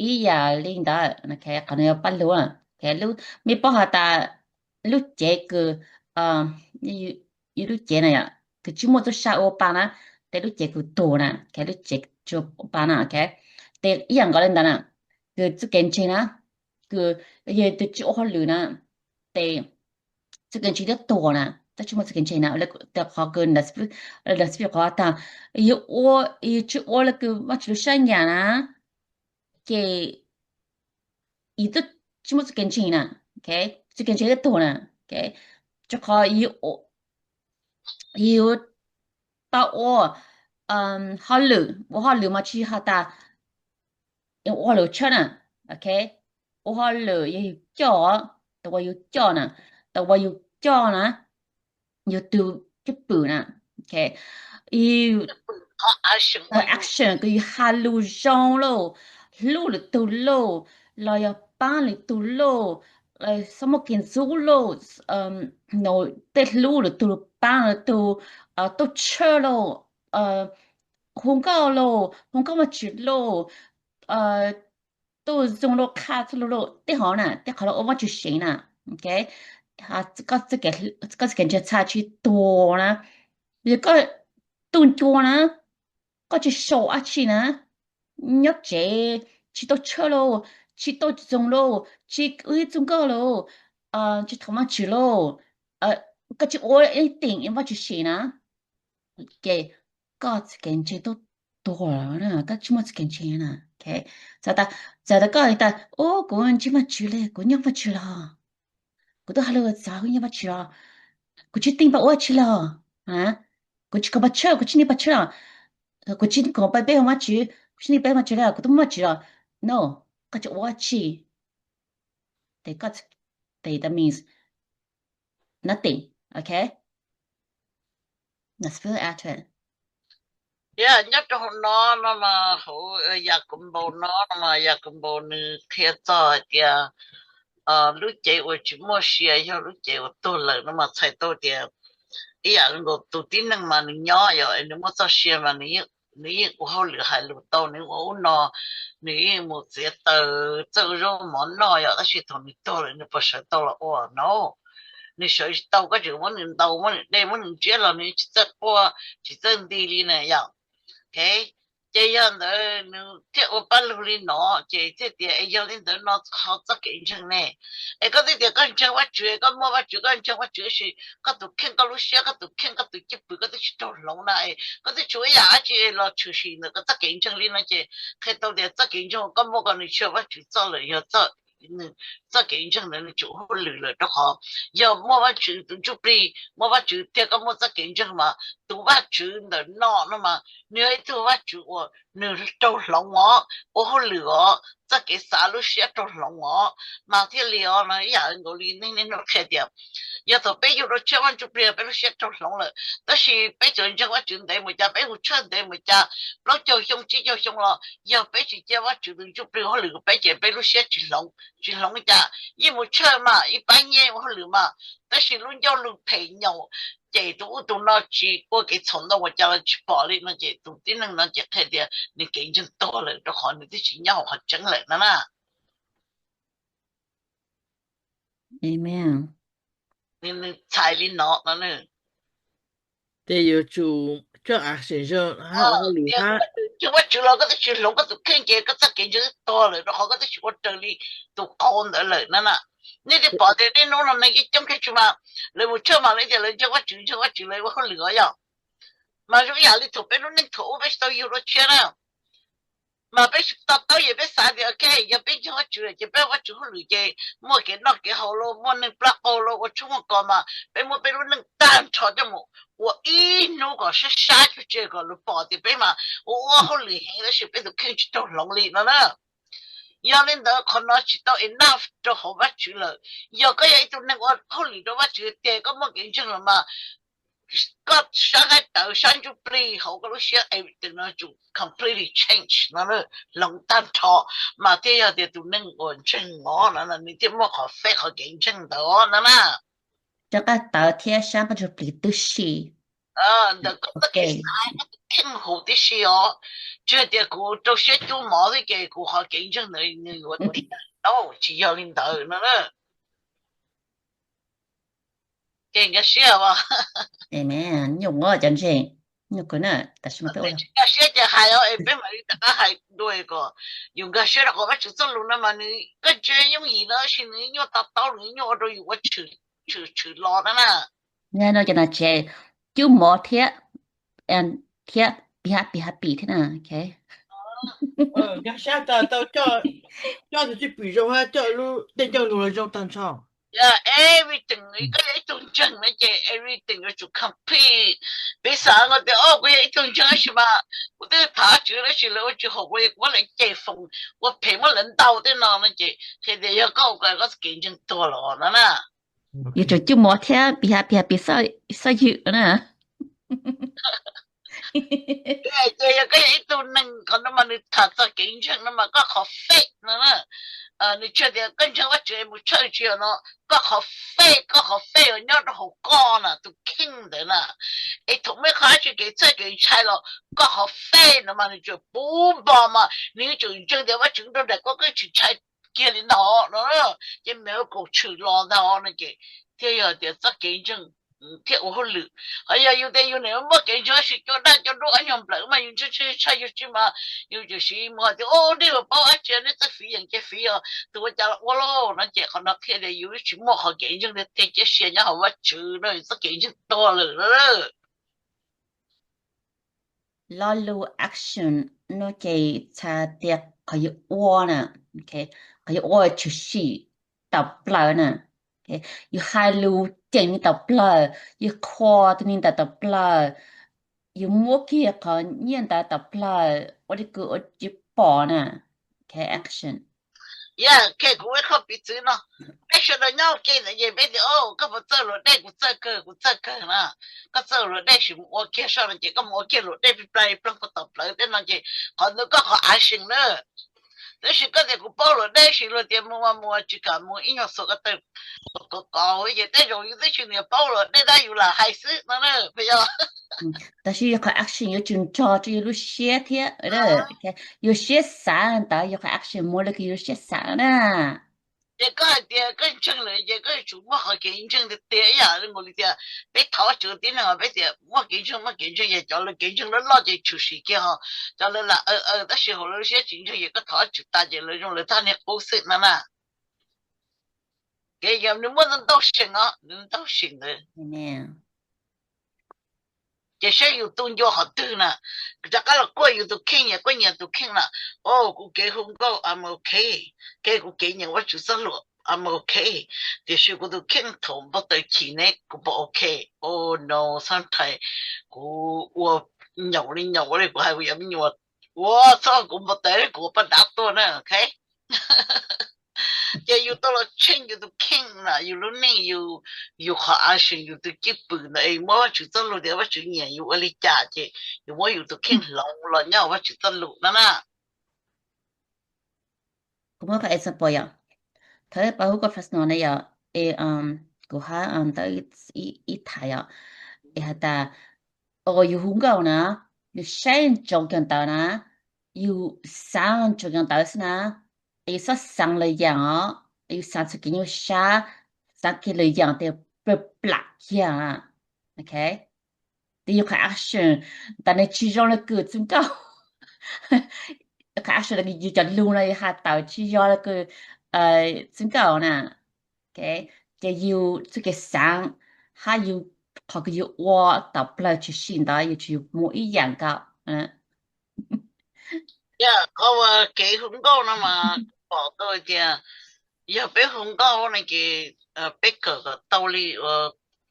ib yam li ntawd, ok, qhov no yuav paj lug, ok, mej paub has tas lub cev kws, yus lub cev na yom, kws tsis muaj txuj sa ua pa na, tes lub cev kws tuag na, ok, lub cev tsis ua pa na, ok, tes ib yam nkaus li ntawd na, kws txoj kev ntseeg na, kws yog tus tsis ua hauj lwm na, tes txoj kev ntseeg twb tuag na, twb tsis muaj txoj kev ntseeg na, tes qhov kws ntawd xwb qhov tas yus ua, yus tsis ua li kws Vajtswv lub siab nyiam na, ces yus twb tsis muaj txoj kev ntseeg na, ok, txoj kev ntseeg twb tuag na, ok, rau qhov yus tau ua hauj lwm, ua hauj lwm mas tsis has tas ua hauj lwm tshawb na, ok, ua hauj lwm yog yus coj, tas uas yus coj na, tas uas yus coj na, yus tus cwj pwm na, ok, action kws yus has lus zoo lauj, hlub lwm tug lauj, los yog paab lwm tug lauj, xav muaj kev ntxub lauj, tej hlub lwm tug, paab lwm tug, tuaj tshawb lauj, hu nkauj lauj, hu nkauj Vajtswv lauj, tuaj zoo lauj, qha txhua lug lauj, tej hov na, tej qhov lug ua Vajtswv seev na, ok, koj txoj kev ntseeg txhaj tsis tuag na, yog koj tuaj ncua na, koj tsis sau dab tsi na, nyob tsev, tsis tau tshawb lauj, tsis tau zoo lauj, tsis ua ib txuj nkauj lauj, tsis thov Vajtswv lauj, koj tsis ua ib teem Vajtswv seev na, ces koj txoj kev ntseeg twb tuag lawm na, koj tsis muaj txoj kev ntseeg na, ok, txawm tas koj tas, u, kuv ntseeg Vajtswv li, kuv nyob Vajtswv los, kuv twb has lus txog kuv nyob Vajtswv los, kuv tsis teem pab ua dab tsi los, kuv tsis koom pab tshawb, kuv tsis nias pab tshawb los, kuv tsis koom pab peb hauv Vajtswv, kuv tsis nias peb Vajtswv li, kuv twb muaj Vajtswv los, no, koj tsis ua dab tsi, tes koj, tes that means nothing, ok. Let's feel after it. Yog nyob rau hauv no no mas hauv Yakaunpaus no no mas Yakaunpaus nws qhia txog hais tias lub cev uas tsis muaj sia yog lub cev uas tuag lawm no mas txhais tau tias ib yam nkaus tus tib neeg mas nws nyob yom, nws muaj txoj sia mas nws yeej ua hauj lwm hais lus tau, nws ua ub no, nws yeej mus txiav taws txawj ua zaub mov noj yom, tab sis thaum nws tuag lawm nws puas sawv tau los ua no? Nws sawv tsis tau, koj tseem muab nws ntaus, muab nws dej, muab nws ntsiab los nws tsis txawj quaj tsis txawj nti li na yom. Ok, Ces yog ntawd nws thiaj ua paj lug li no, ces thiaj tias es yog li ntawd no ho txoj kev ntseeg ne? Es koj twb tias koj ntseeg Vajtswv, koj muaj Vajtswv, koj ntseeg Vajtswv, tab sis koj tus kheej, koj lub siab, koj tus kheej, koj tus cwj pwm, koj twb tsis raug hloov na, es koj twb tsis ua ib yam dab tsi los tshwm sim ntawm koj txoj kev ntseeg li no. Ces qhia tau tias txoj kev ntseeg koj muaj ko nws tsis yog Vajtswv txoj lawm, yog txoj, txoj kev ntseeg ntawd nws tsuas hauj lwm lawm, rau qhov yog muaj Vajtswv tus Ntsuj Plig, muaj Vajtswv thiab koj muaj txoj kev ntseeg mas tus Vajtswv ntawm no no mas nws yog ib tug Vajtswv uas nws raug hloov os, ua hauj lwm os, txoj kev xav lub siab raug hloov os, mas thiaj li os no ib yam nkaus li nej niaj hnub qhia tias yog thaum peb yug rau tshiab Vaj Ntsuj Plig peb lub siab raug hloov lawm, tab sis peb txawm ntseeg Vajtswv ntev mus cas, peb mus church ntev mus cas, plaub caug xyoo tsib caug xyoo los yog peb tsis cia Vajtswv tus Ntsuj Plig ua hauj lwm rau peb ces peb lub siab tsis hloov, tsis hloov li cas. Yeej mus church mas ib pab nyiaj ua hauj lwm mas, tab sis lub ncauj lus phem nyaum, ces tus ub tus no tsis ua kev txhaum ntau ua cas los tsis pom li no, ces tus tib neeg no ces qhia tias nws kev ntseeg tuag lawm, rau qhov nws twb tsis nyob hauv qhov tseeb lawm no na. Amen. Nws txhais li no no. Ces yuav tsum coj action, hauj lwm hab. Ntseeg Vajtswv los koj twb tsis hloov koj tus kheej ces koj txoj kev ntseeg twb tuag lawm, rau qhov koj twb tsis ua raws li tus qauv ntawd lawm na na. Nej twb pom tias niaj hnub no neeg coob coob kiag tsis mas, lawv mus church mas lawv tias lawv ntseeg Vajtswv, ntseeg Vajtswv, lawv ua hauj lwm os yog. Mas zoo ib yam li thaum peb lub neej thaum ub peb tsis tau yug rau tshiab na, mas peb tsis to taub, yog peb xav tias ok, yog peb ntseeg Vajtswv ces peb ua Vajtswv hauj lwm ces muaj kev noj kev haus los, muaj neeg plab qaug los, ua tshoob muaj kos mas peb muab peb lub neej tag nrho coj mus ua ib hnub kom sab sab tsuj tseg kom luag pom tias peb mas ua ua hauj lwm heev tab sis peb tus kheej tsis raug hloov li no na. Yog li ntawd qhov no tsis tau enough rau hauv Vajtswv lawm. Yog koj yog ib tug neeg ua hauj lwm rau Vajtswv tiag, koj muaj kev ntseeg los mas koj sab nqaij tawv sab ntsuj plig hauv koj lub siab, everything no tsum completely change no, hloov tag nrho, mas thiaj yog tias tus neeg uas ntseeg os no nws thiaj muaj qhov faith, qhov kev ntseeg ntawd no na. Sab nqaij tawv thiab sab nqaij ntsuj plig tib si. Ntawm koj txoj kev xav, koj tus kheej huv tib si os. Tsis hais tias kuv rau siab cub mov xwb ces kuv qhov kev ntseeg ntawd nws yuav tiag, tsis yog li ntawd no na. Ces nkag siab os. Nyuaj cov ntseeg, nyuaj kawg na, tab sis mas peb ua, nkag siab ces hais os, es peb mam li rov qab hais dua kom yus nkag siab rau qhov Vajtswv txoj lus no mas nws, koj ntsia yooj yim no tab sis nws nyuaj to taub, nws nyuaj ua rau yus ua tshwm, tshwm los na na. No ces no tsev, cub mov thiab, thiab be happy, be happy thiab na. Nkag siab tau coj tus cwj pwm zoo hab coj lub tej ncauj lus los zoo tag nrho. Everything, koj yog ib tug ntseeg no ces everything yuav tsum complete. Piv xam nkaus tias o kuv yog ib tug ntseeg tab sis mas kuv twb thov Vajtswv tab sis lawv ua tsis haum kuv, kuv muab lawv cem foom, ua phem muab lawv ntaus tej no no ces qhia tias yog koj ua koj txoj kev ntseeg tuag los no na. Yuav tsum cub mov thiab be happy, be happy, txhob ywm na. Ces yog koj yog ib tug neeg, qhov no mas nws tham txog kev ntseeg no mas koj qhov faith no na. Nws tsis tias koj ntseeg Vajtswv es mus church tsis yog no, koj qhov faith, koj qhov faith uas nyob rau hauv koj na, tus kheej ntawd na. Es thaum muaj qhov dab tsi kev txhawj kev ntshai los koj qhov faith no mas nws tsuas puv npo mas nws yuav tsum ntseeg tias Vajtswv nrog nraim koj, koj tsis ntshai kiag li ntawd no. Ces miracle tshwm los ntag no ces thiaj yog tias txoj kev ntseeg thiaj ua hauj lwm. Ho yog yus tias yus nim muaj kev ntseeg tab sis cua daj cua dub ob nyuag nplawm mas yus ntshai ntshai yus tsis mas yus tsuas siv mus hais tias o nej puas paub dab tsi, nej txawj fiv yeem ces fiv os, tus ua cas los ua lauj no ces qhov no qhia tias yus tsis muaj qhov kev ntseeg tiag tiag cia siab nyob hauv Vajtswv no, yus txoj kev ntseeg tuag lawm. Lo lus action no ces txhais tias qhov yus ua na, qhov yus ua tshwm sim tawm plaws na. Yus hais lus ceem li tawm plaws, yus qhuas tus neeg ntawd tawm plaws, yus muab kiag qhov nyiaj ntawd tawm plaws ua li kws ua tsis pom na. Action. Yog, kuv ib qho piv txwv no, peb sawv daws nyob ua ke ntawd ces peb tias o koj puas txawj luam dej, kuv txawj kawg, kuv txawj kawg na. Koj txawj luam dej sis mus ua kiag soj no ces koj mus ua kiag luam dej plig plawg plig ploog koj tawm plaws tej no ces qhov ntawd koj qhov action na. Tab sis koj tias kuv paub luam dej sis luag tias mus mas mus, tsis kam mus ib nyuag xuas ko taw kov kov ces tej zaum yus twb tsis niam paub luam dej tab yus lam hais xwb no na, puas yog? Tab sis yog qhov action yuav tsum nrog rau yus lub siab thiab, yus siab xav ntawd yog qhov action muaj li kws yus lub siab xav na. Ces koj hais tias koj ntseeg lawm ces koj yuav tsum muaj qhov kev ntseeg tiag tiag ib yam li nkaus li tias peb thov Vajtswv tib neeg os, peb tias muaj kev ntseeg, muaj kev ntseeg, yog cov lawv kev ntseeg loj loj ces tshwm sim kiag ho, cov lawv lam aw aw tab sis hauv lawv lub siab tsis ntseeg ces koj thov Vajtswv tas ces lawv zoo lawv thaj niag qub xwb no na. Kev yog nws muaj ntau ntau seem os, nws ntau seem ntawd. Ces saib yus tu ncua qhov twg na, rov qab los kuaj yus tus kheej, nyias kuaj nyias tus kheej na. O, kuv kev hu nkauj, I'm okay. Kev kuv kev nyeem Vajtswv txoj lus, I'm okay. Tiam sis kuv tus kheej thaum npau taws chim ne kuv pom okay. Oh no, sometimes kuv ua nyaum li nyaum ua li kuv hais kuv yog me nyuam ua txhob kuv npau taws kuv ua poj dav tuaj na, okay. Ces yus tau los tsheej yus tus kheej na, yus lub neej, yus, yus qhov action, yus tus cwj pwm ntawd es muab Vajtswv txoj lus tias Vajtswv nyiam yus ua li cas ces yus muab yus tus kheej hloov los nyob Vajtswv txoj lus no na. Kuv muab qhov example yom, thaum pab hu koj personal ne yom, es kuv hab ntawd ib tham yom, es has tas, o, yus hu nkauj na, yus saib ntsoov kawg ntawd na, yus xaav ntsoov kawg ntawd xwb na, es yus txhob xaav lwm yaam os, yus xaav txug kev nyuaj sab, xaav kiag lwm yaam tes plam kiag. Ok, tes yus qhov action tas nws tsis zoo le kws txwv nkauj, qhov action yus cov lug no yus has tawm tsis yog le kws txwv nkauj na. Ces yus txuj kev xaav hab yus qhov kws yus ua tawm plawg tshwm sim ntawd yus tsis yus mus ib yaam nkaus. Yog qhov uas kev hu nkauj no mas kuv pom tau tias yog peb hu nkauj no ces peb kawm kom tau li,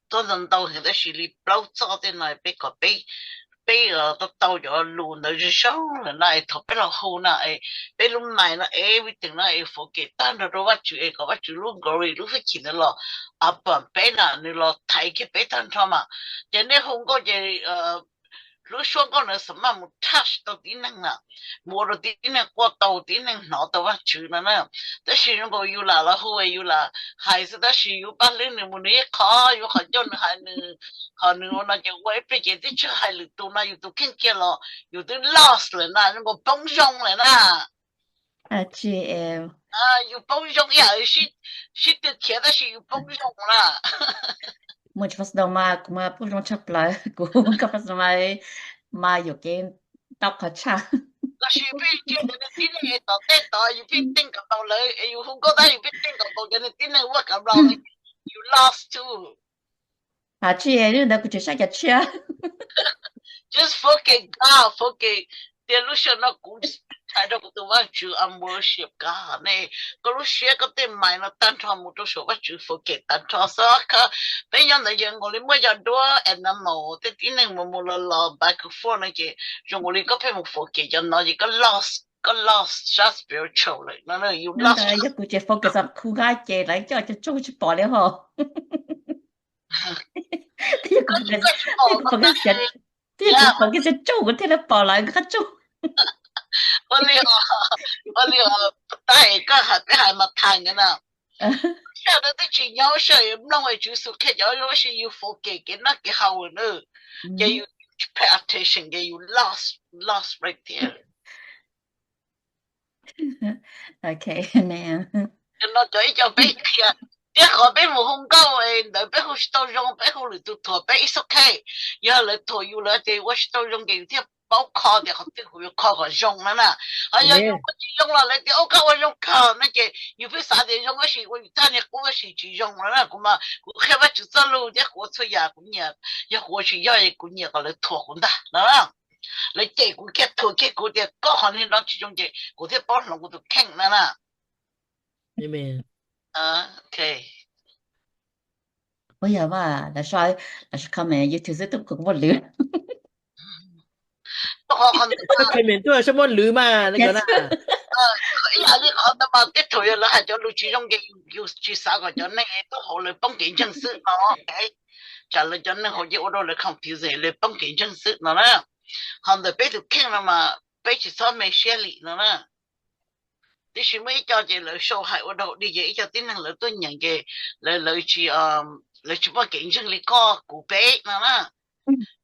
txhob ntau ntau heev tab sis li plaub txoj tej no peb kom peb, peb tau tau cov lus ntawd zoo zoo lawm na es thaum peb los hu na es peb lub mind no everything no es forget tag nrho rau Vajtswv es kom Vajtswv lub glory lub hwj chim ntawd los a pam peb na, nws los thaiv kiag peb tag nrho mas. Ces nej hu nkauj ces lub suab nkauj ntawd xam maj mus touch tau tib neeg na, mus ua rau tib neeg quaj tau, tib neeg hnov tau Vajtswv no na. Tab sis zoo nkaus yus lam los hu yus lam hais xwb tab sis yus paj hlwb nws mus nws ib qho, yus qhov ncauj nws hais nws, ho nws ua no ces ua ib pliag ces twb tsis hais lwm tus no yus tus kheej kiag los yus twb lost lawm na, zoo nkaus poob zoo lawm na. Yus poob zoo ib yam sib tw khiav tab sis yus poob zoo na. Muaj tsis personal mas kuv mas poob zoo tshaj plaws, kuv koj personal mas yuam kev ntau qhov tshaj. Los sis pheej ntsia cov neeg tib neeg es tom tej tod yus pheej teej kom npaum lawv es yus hu nkauj tab yus pheej teej kom npaum cov neeg tib neeg ua kom npaum li, yus lost too. Has tsis, hnub ntawd kuv tseem saib cov tshiab. Just forget God, forget tias lub sij hawm no kuv hais rau kuv tus Vajtswv, I'm worship God ne. Koj lub siab koj tej mind no tag nrho mus rau saum Vajtswv, forget tag nrho xwb. Peb nyob ntawd yeej nkaus li muaj cov duab animal tej tib neeg mus mus los los back and forth no ces zoo nkaus li koj pheej mus forget cov no ces koj lost, koj lost sab spiritual lawm no, yus lost. Yog kuv tseem focus khu nqab ces lawv coj cov tsaug tsis pom li hos. Twb yog kuv focus cov tsaug kuv thiaj li pom lawv nqab tsaug. Ua li, ua li, tab koj hais peb hais mas tham ntawd na. Sij hawm twb tsis nyob sij hawm mloog es tswv xus qhia cov lub sis yus forget kev noj kev haus na. Ces yus pay attention ces yus lost, lost right there. Ok, no cov ib co peb qhia, thiab qhov peb mus hu nkauj ntawd peb hu tsis tau zoo, peb hu lwm tus thuam peb, it's okay. Yog lawv thuam yus lawv tias yus ua tsis tau zoo ces yus thiaj paub kho tias qhov twg kuv yuav kho kom zoo na na. Ho yog yus ua tsis zoo los lawv tias ua koj ua zoo kawg no ces yus pheej xav tias zoo tab sis ua yus thaj niag qub tab sis tsis zoo no na. Kuv mas kuv qhia Vajtswv txoj lus thiab kuv ua txhua yam kuv nyiam, yog kuv ua tsis yog kuv nyiam kom lawv thuam kuv ntag no. Lawv cem kuv kiag thuam kiag kuv tias koj qhov niag no tsis zoo ces kuv thiaj paub hloov kuv tus kheej na na. Ua yog mas lawv, lawv comment YouTube xwb twb kuv muaj lwm. Comment tuaj saib muaj lwm mas. Ib yam li qhov ntawd mas tej thaum yog lawv hais cov lus tsis zoo ces yus tsis xav kom cov neeg tuaj hauv lawv poob kev ntseeg xwb no. Tsam lawv cov neeg hauv ces ua rau lawv confuse lawv poob kev ntseeg xwb no na. Ho ntawm peb tus kheej no mas peb tsis txhob me siab lim no na. Tiam sis muaj ib co ces lawv sau hais ua dog dig ces ib co tib neeg lawv tuaj nyeem ces lawv, lawv tsis, lawv tsis muaj kev ntseeg li koj kuv peb no na.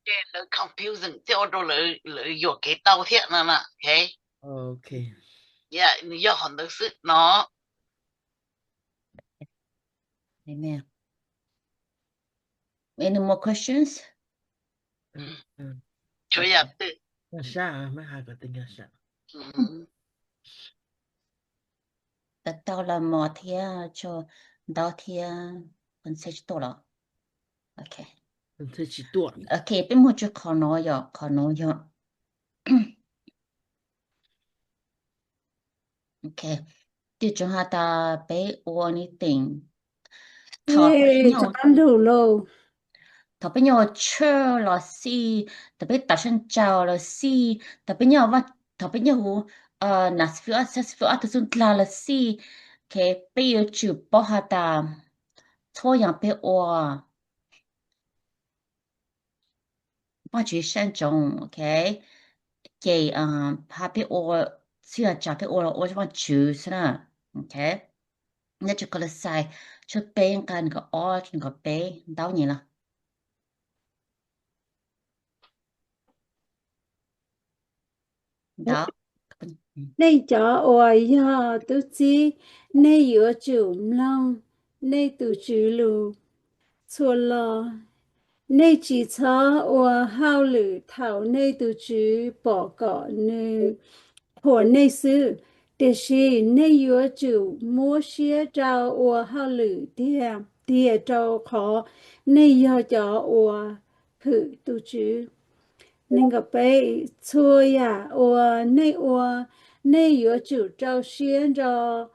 Ces lawv confusing thiab ua rau lawv yuam kev tau thiab no na. Nws yog qhov ntawd xwb no. Amen. Any more questions? Tau los mos thiab, tso ntaub thiab, ntshe tsis tuaj los. Ok. Ok, peb mus tso qhov no yom, qhov no yom. Ok, twb tseem has tas peb ua ni teem. Thaum peb nyuag ua church los xij, thaum peb tawm sab ntsag los xij, thaum peb nyuag, thaum peb nyuag hu nas fwj ob, xab fwj ob tug xub dlag los xij, ok, peb yuav tsum paub has tas txhua yam peb ua Vaajtswv saib ntsoov, ok. Ces peb ua, txhua yam peb ua los ua Vaajtswv xwb na, ok. Nyob rau Koloxais tshooj peb nqai nees nkaum ob, nees nkaum peb, ntaub nyem los. Nej cov uas yog tub txib, nej yuav tsum mloog nej tus tswv lus txhua lo. Nej tsis txhob ua hauj lwm thaum nej tus tswv pom kom nws qhuas nej xwb, tiam sis nej yuav tsum muab siab rau ua hauj lwm tiag tiag, rau qhov nej yog cov uas hwm tus tswv. Nees nkaum peb, txhua yam uas nej ua, nej yuav tsum rau siab nrog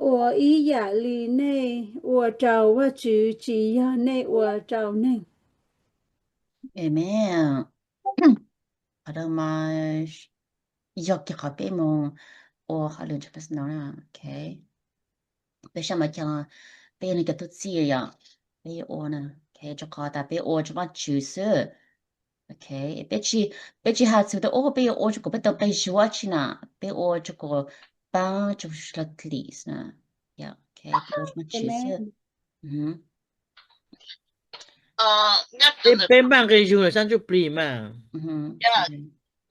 ua ib yam li nej ua rau Vajtswv, tsis yog nej ua rau neeg. Amen. Qhov no mas yog kiag qhov peb mus ua hauj lwm ntawm personal, ok. Peb sab mas cov, peb yog neeg cov tub txib yom, peb yuav ua na, ok, rau qhov tas peb ua rau Vajtswv xwb. Ok, peb tsis, peb tsis has txug tias peb yuav ua rau kom peb tau nqi zog dab tsi na, peb ua rau kom paab rau sawv dlawg na, ok, peb ua rau Vajtswv xwb. Peb npaj nqi zug na sab ntsuj plig mas.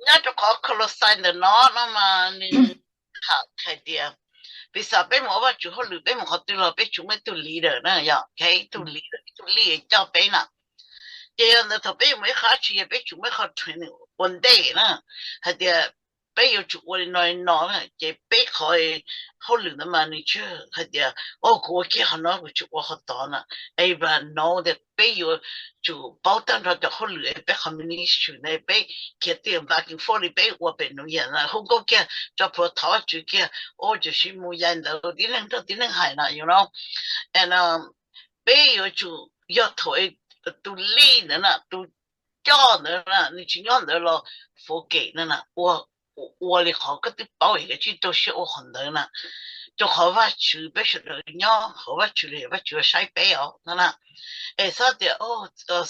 Nyob rau qhov Koloxais ntawm no no mas nws tham hais tias, piv xam peb mus ua Vajtswv hauj lwm, peb mus qhov twg los peb tsuas muaj ib tug leader na, yog ib tug leader, ib tug leader coj peb na. Ces yog ntawd thaum peb yuav mus ib qho dab tsi, peb tsuas muaj ib qho training ua ntej na, hais tias peb yuav tsum ua li no li no na, ces peb qhov hauj lwm ntawd mas nws tsis hais tias, o, kuv ua kiag qhov no kuv tsis ua qhov tod na. Es vas no tias peb yuav tsum paub tag nrho cov hauj lwm es peb qhov ministry na, peb khiav tiag npav kis foj li peb ua pem nuav yam na, hu nkauj kiag, tso plhuav thov Vajtswv kiag, ua tsuam sis mus yais ntawd tib neeg nrog tib neeg hais na, you know. And peb yuav tsum, yog thaum tus lead ntawd na, tus coj ntawd na nws tsis nyob ntawd los focus na na, ua, ua li qhov koj twb paub es koj tsis rau siab ua qhov ntawd na. Rau qhov Vajtswv, peb sawv daws nyob hauv Vajtswv li Vajtswv saib peb os no na. Es txhob tias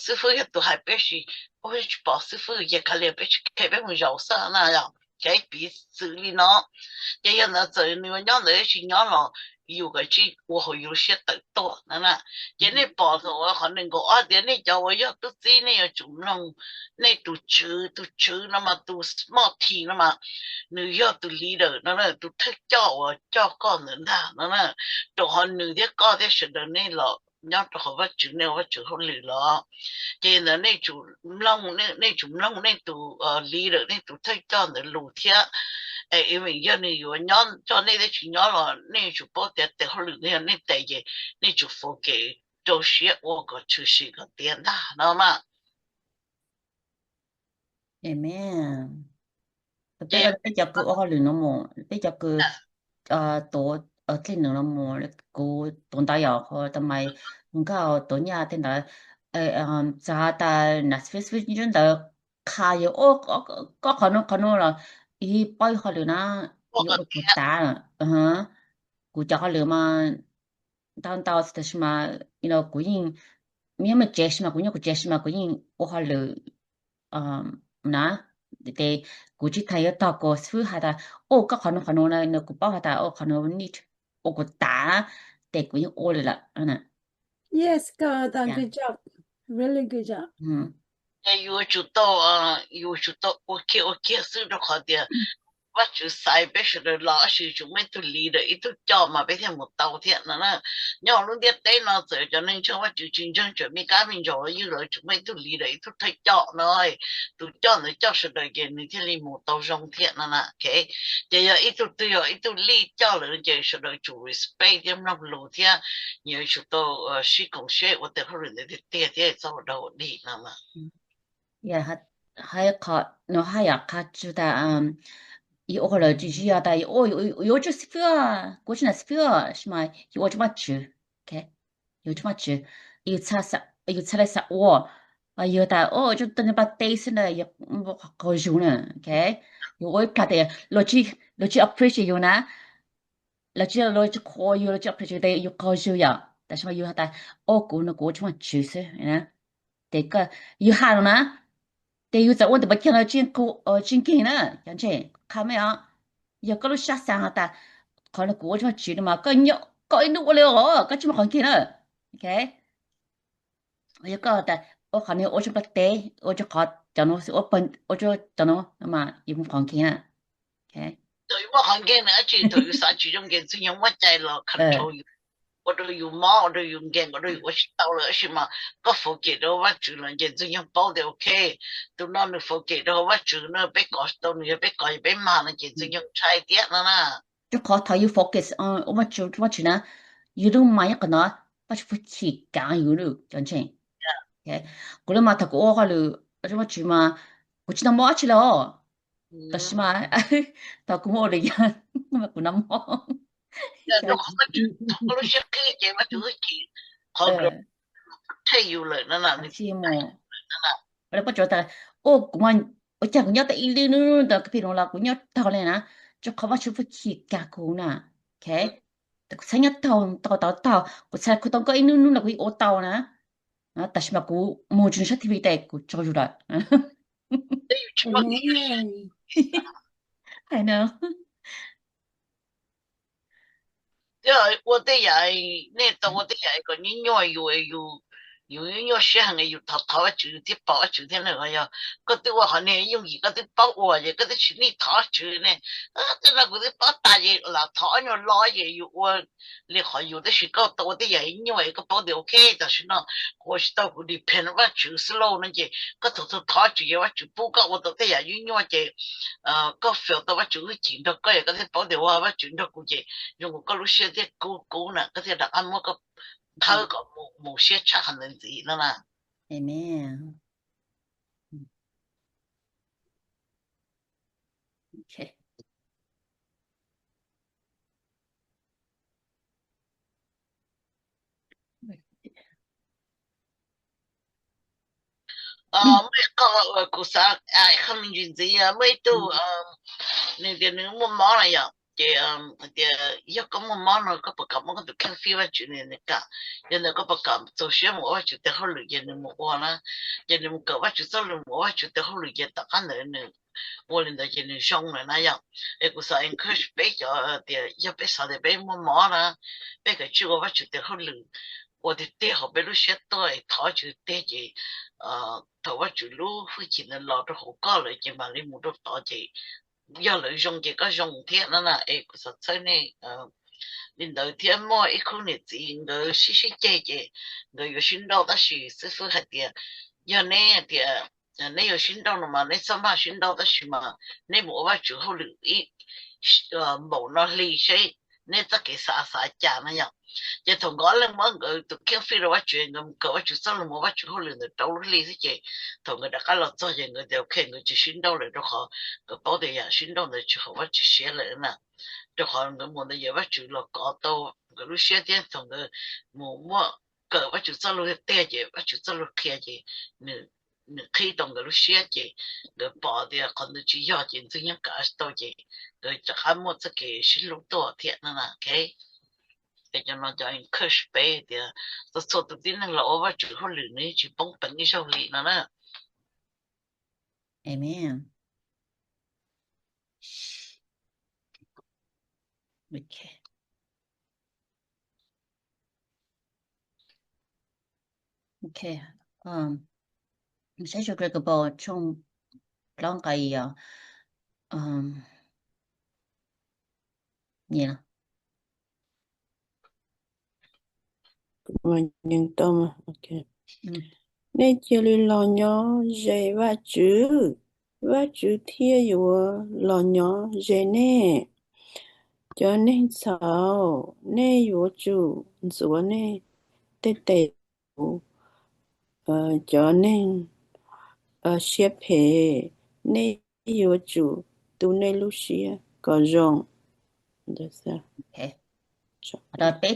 xib fwb yog tus hais peb sis, o, tsis pom xib fwb ces kav liam peb tsis khe peb mus zaum xwb na, yog kev piv txwv li no. Ces yog ntawd txawm nws ua nyob ntawd tsis nyob los yus kav tsij ua hauv yus lub siab tawm tuaj na na. Ces nej pom thaum qhov nees nkaum ob tias nej cov uas yog tub txib nej yuav tsum mloog nej tus tswv, tus tswv no mas tus small team no mas nws yog tus leader no, tus thawj coj uas coj koj ntawd ntag no na. Rau qhov nws thiab koj thiab sawv daws nej los nyob rau qhov Vajtswv, nej ua Vajtswv hauj lwm los, ces ntawd nej tsum mloog, nej tsum mloog nej tus leader, nej tus thawj coj ntawd lus thiab. Es yog nws yuav nyob coj nej thiab tsis nyob los nej tsum paub tias tes hauj lwm no yog nej tes ces nej tsum focus rau siab ua kom tshwm sim kom tiav ntag no mas. Amen. Peb, peb cov kws ua hauj lwm no mus, peb cov kws tuav dlej num no mus, kuv tuav ntawv yom, qhov tas mais, nkauj tuav nyaj tej ntawd, txog tas nas fis fis ntawd qha yog koj qhov no qhov no los, yog paub yog hauj lwm na, yog ua kuv tav. Kuv cov hauj lwm mas ntau ntau tab sis mas kuv yeej, nyob mej tsev sis mas kuv nyob kuv tsev sis mas kuv yeej ua hauj lwm na. Ces kuv tsis tas yuav tog kuv xib fwb hais tas, o, koj qhov no qhov no na, kuv paub hais tas o qhov no need ua kuv tav, ces kuv yeej ua li lawm. Yes, koj tau good job, really good job. Ces yus tsum tau, yus tsum tau ua kiag ua kiag xwb rau qhov tias Vajtswv xaiv peb sawv daws los tab sis tsuas muaj ib tug leader ib tug coj mas peb thiaj mus tau thiab no na. Nyob hauv lub ntiaj teb no txawm cov neeg ntseeg Vajtswv tsis ntseeg, tseem me kab me ntsaum los yeej lawv tsuas muaj ib tug leader ib tug thawj coj no. Tus coj ntawd coj sawv daws ces nws thiaj li mus tau zoo thiab no na. Ces yog ib tug twg yog ib tug lead coj lawm ces sawv daws tsum respect thiab mloog lus thiab nyias yuav tsum tau sib koom siab ua tej hauj lwm ntawd tiag tiag thiab txhob ua dog ua dig no na. Hais qhov no haj yam qha tsuag tas, yus ua qhov lawv tsis yog tas yus ua, yus ua tsuj xib fwb, kuv tsuj nam xib fwb, tab sis mas yus ua tsuj Vajtswv, yus ua tsuj Vajtswv, yus txhaj li xav ua, yus tas ua tsuj tag nws pab teb xwb na, yus qaug zug na. Yus ua ib plag tes luag tsis appreciate yus na, luag tsis, luag tsis qhuas yus, luag tsis appreciate tes yus qaug zug yom. Tab sis mas yus has tas, o kuv no kuv ua tsuj Vajtswv xwb na. Ces yus has no na, ces yus txawm ua ntawm pas cag los tsis nkeeg na, cov ntseeg qha me os. Yog koj lub sab xav has tas, qhov no kuv ua tsuj Vajtswv no mas koj ib hnub ua li os, koj tsis muaj qhov nkeeg na. Yog koj tas ua qhov no ua tsuj pab teb, ua tsuj qhov cov no xwb, ua tsuj cov no mas yus muaj qhov nkeeg na. Thaum yus muaj qhov nkeeg na dab tsi, thaum yus xav tsis zoo ces Ntxwg Nyoog muaj cai los control yus, ua rau yus mob, ua rau yus nkeeg, ua rau yus ua tsis tau lawm. Tab sis mas koj faus cem rau Vajtswv lawm ces Ntxwg Nyoog paub tias ok, tus no nws faus cem rau Vajtswv no, peb kov tau nws, yog peb kov ces peb mag no ces Ntxwg Nyoog ntshai thiab no na. Rau qhov thaum yus focus ua Vajtswv, Vajtswv na, yus lub mas nyob qhov no, Vajtswv pheej chim kaav yus lawm cov ntseeg. Kuv lub mas thaum kuv ua hauj lwm rau Vajtswv mas kuv tsis nag mob dab tsi li os. Tab sis mas thaum kuv muaj ua lwm yog kuv nag mob. Lub siab qhib ces Vajtswv chim, qhov tej yus lawm no na. Ua kuv mas ua cas kuv nyob tau ib lub hnub ntawd pij no los kuv nyob taug li na, rau qhov Vajtswv pheej chim kaav kuv na. Kuv txhaj nyob taug, taug, taug, taug, kuv txhaj kuv tau koj ib hnub hnub los kuv yeej ua tau na. Tab sis mas kuv mus tsis sab T V tas kuv tsaug zog lawm. Thiab ua tej yam, nej tau ua tej yam kom nyuaj nyuaj yus, yus nyuaj nyuaj siab heev, yus thov thov Vajtswv thiab pom Vajtswv thiab na. Yog koj twb ua qhov niag yooj yim koj twb paub ua ces koj twb tsis nij thov Vajtswv ne. Tej no kuv twb paub tas ces lam thov nyuag lo ces yus ua li qhov yus, tab sis koj tau ua tej yam nyuaj koj paub tias ok, tam sim no kuv ua tsis tau, kuv depend Vajtswv xwb lauj no ces koj thov thov Vajtswv ces Vajtswv pub koj ua tau tej yam nyuaj nyuaj ces koj fail tau Vajtswv hwj chim nrog koj, yog koj thiaj paub tias ua Vajtswv nrog kuv ces zoo nkaus koj lub siab thiaj kub kub na, koj thiaj rov qab muab koj thawb kom mus siab tshaj qhov ntawd ntxiv no na. Amen. Muaj ib qho kuv xav ib qho me ntsis ntxiv, muaj ib tug nws tias nws muaj mob na yom, ces tias yog koj muaj mob no koj puas kam muab koj tus kheej fij Vajtswv? Nws tias kam. Yog ntawd koj puas kam txaus siab mus ua Vajtswv tes hauj lwm? Ces nws mus ua na, ces nws mus kawm Vajtswv txoj lus mus ua Vajtswv tes hauj lwm ces tom qab ntawd nws ua li ntawd ces nws zoo lawm na yom. Es kuv xav encourage peb cov tias yog peb xav tias peb muaj mob na, peb kav tsij ua Vajtswv tes hauj lwm, ua tiag tiag hauv peb lub siab tuaj es thov Vajtswv tiag ces thaum Vajtswv lub hwj chim ntawd los rau hauv koj lawm ces mam li mus rau tod ces yog lawv zoo ces koj zoo thiab no na. Es kuv xav txhawb nej li ntawd thiab. Muaj ib khub niam txiv nkawd sib sib ceg ces nkawd yuav sib nrauj tab sis xib fwb hais tias yog neb tias neb yuav sib nrauj no mas neb txhob maj sib nrauj tab sis mas neb mus ua Vajtswv hauj lwm ib npaum no hli seb neb txoj kev xav xav cas no yom. Ces thaum nkawd ob leeg muab nkawd tus kheej fij rau Vajtswv, nkawd mus kawm Vajtswv txoj lus mus ua Vajtswv hauj lwm ntawd rau lub hli xwb ces thaum nkawd rov qab los txog ces nkawd tias ok nkawd tsis sib nrauj lawm rau qhov nkawd paub tias yam sib nrauj ntawd tsis haum Vajtswv siab lawm na. Rau qhov nkawd mus ntawd yog Vajtswv los kov tau nkawd lub siab thiab thaum nkawd mus muab kawm Vajtswv txoj lus tiag ces Vajtswv txoj lus qhia ces nws qhib tau nkawd lub siab ces nkawd pom tias qhov ntawd tsis yog ces Ntxwg Nyoog kav tsis tau ces nkawd rov qab muaj txoj kev sib hlub tuaj thiab no na. Es cov no cov encourage peb tias txhua txhua tus tib neeg los ua Vajtswv hauj lwm nws tsis poob peev ib zaug li no na. Amen. Ok, saib Unbreakable tshooj plaub nqai yog, Nyeem tau mas, ok. Nej cia li los nyob ze Vajtswv, Vajtswv thiaj yuav los nyob ze nej. Cov neeg txhaum, nej yuav tsum ntxuav nej tej tes tus. Cov neeg siab phem, nej yuav tsum tu nej lub siab kom zoo. Peb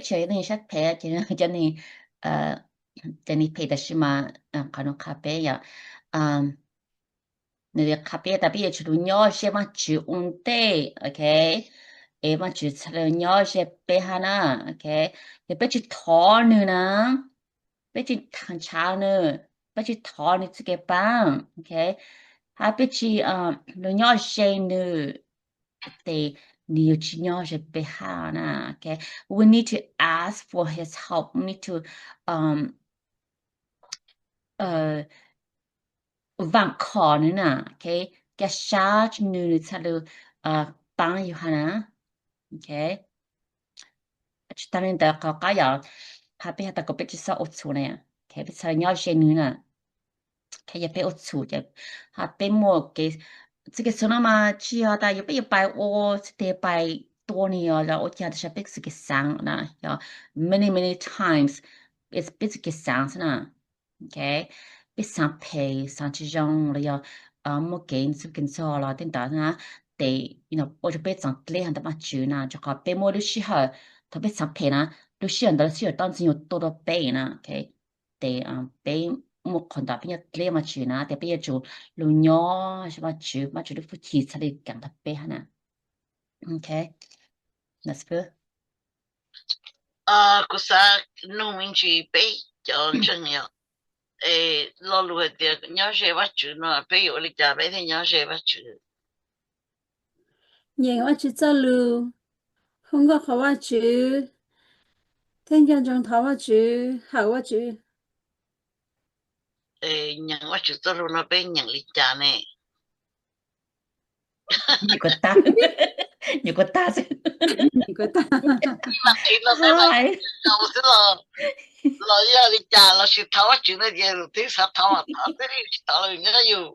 tsis yog neeg siab phem, cov neeg, cov neeg phem tab sis mas qhov no qha peb yom, nws qha peb tas peb yuav tsum los nyob ze Vajtswv ua ntej, ok, es Vajtswv txhaj li nyob ze peb hab na, ok. Yog peb tsis thov nws na, peb tsis ntshaw nws, peb tsis thov nws txuj kev paab, ok, hab peb tsis los nyob ze nws, ces nws yuav tsis nyob ze peb hab na, ok. We need to ask for his help, we need to vaam khom nws na, ok, ca sab nws, nws txhaj li paab yug hab na, ok. Tsis taag le ntawd qhov qab yog, qha peb has tas kom peb tsis txhob ua txhum na, peb txhaj li nyob ze nws na. Yog peb ua txhum ces, peb muaj kev, txuj kev txhum no mas tsis yog tas yog peb yuav pais ua txhua teg pais tua nws os, ua cas tas peb txuj kev xaav na, yog many many times peb txuj kev xaav xwb na. Ok, peb xaav phem, xaav tsis zoo los yog muaj kev txuj kev ntxhov los tej ntawd na, ces ua rau peb txav dleb hov ntawm Vajtswv na, rau qhov peb muaj lub sij hawm thaum peb xaav phem na, lub sij hawm ntawd lub sij hawm toj ntxwg nyoog tuaj rau peb na, ok. Ces peb muaj qhov ntawd peb nyob dleb Vajtswv na, ces peb yuav tsum lug nyob ze Vajtswv, Vajtswv lub hwj chim txhaj li kaam tag peb hab na. Ok, kuv xav nug me ntsis peb cov ntseeg yog, es lo lus hais tias nyob ze Vajtswv no peb yuav ua li cas peb thiaj nyob ze Vajtswv? Nyeem Vajtswv txoj lus, hu nkauj qhov Vajtswv, thiab nco ntsoov thov Vajtswv, hawm Vajtswv. Nyeem Vajtswv txoj lus no peb nyeem li cas ne? Nyuam qhuav tag, nyuam qhuav tag xwb. Los yog li cas lossis thov Vajtswv no ces twb xav thov mas thov, twb tsis thov los nyob yus.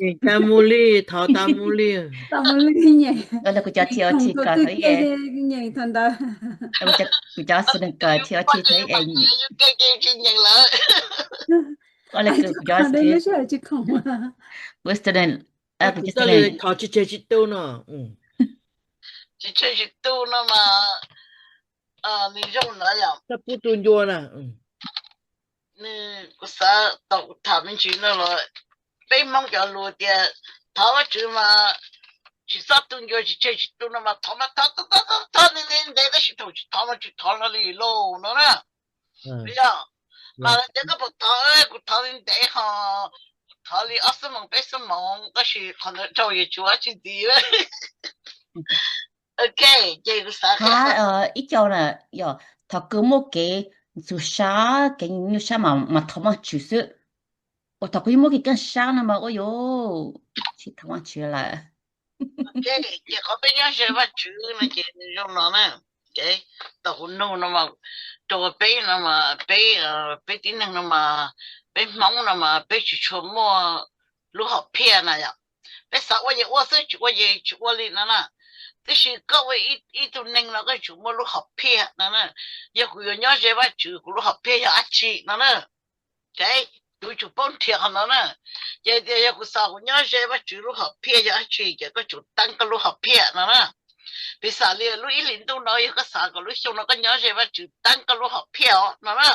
Nyeem tas mus li, thov tas mus li. Kuv cov thi o thi ko thaum ib, kuv cov student ko thi o thi thaum ib, kuv cov student, kuv cov student, thov tsis tseg tsis tu no. Tsis tseg tsis tu no mas nws zoo na yom. Txhob pub tu ncua na. Nws, kuv xav tau kuv tham me ntsis no los, peb Hmoob cov lus tias thov Vajtswv mas tsis txhob tu ncua, tsis tseg tsis tu no mas thov mas thov, thov ntev ntev tab sis thaum tsis thov mas tsis thov hlo li lauj no na. Yog, mas lawv tias koj puas thov, kuv thov li ntev ho, kuv thov li ob xuab moos peb xuab moos tab sis qhov ntawd rau yuav tsis ua dab tsi ntxiv. Ok, ces kuv xav hab ib co na, yog thaum kws muaj kev ntxhov sab kev nyuaj sab mas thov Vajtswv xwb. Ua thaum kws yeej muaj kev keej sab no mas ua yuav tsis thov Vajtswv lawm. Ces qhov peb nyob ze Vajtswv no ces nws zoo no na. Thaum kuv nug no mas, rau peb no mas peb, peb tib neeg no mas, peb Hmoob no mas peb tsis tshua muaj lub hom phiaj na yom. Peb xav ua ces ua xwb, tsis ua ces tsis ua li no na. Tab sis koj ua ib tug neeg no koj yuav tsum muaj lub hom phiaj no na. Yog kuv yuav nyob ze Vajtswv kuv lub hom phiaj yog dab tsi no na. Kuv yuav tsum paub nrhiav qhov no na. Ces tias yog kuv xav kuv nyob ze Vajtswv lub hom phiaj yog dab tsi ces koj tsum teeb koj lub hom phiaj no na. Piv xam li lub ib hlis ntuj no yog koj xav kom lub xyoo no koj nyob ze Vajtswv teeb koj lub hom phiaj os no na.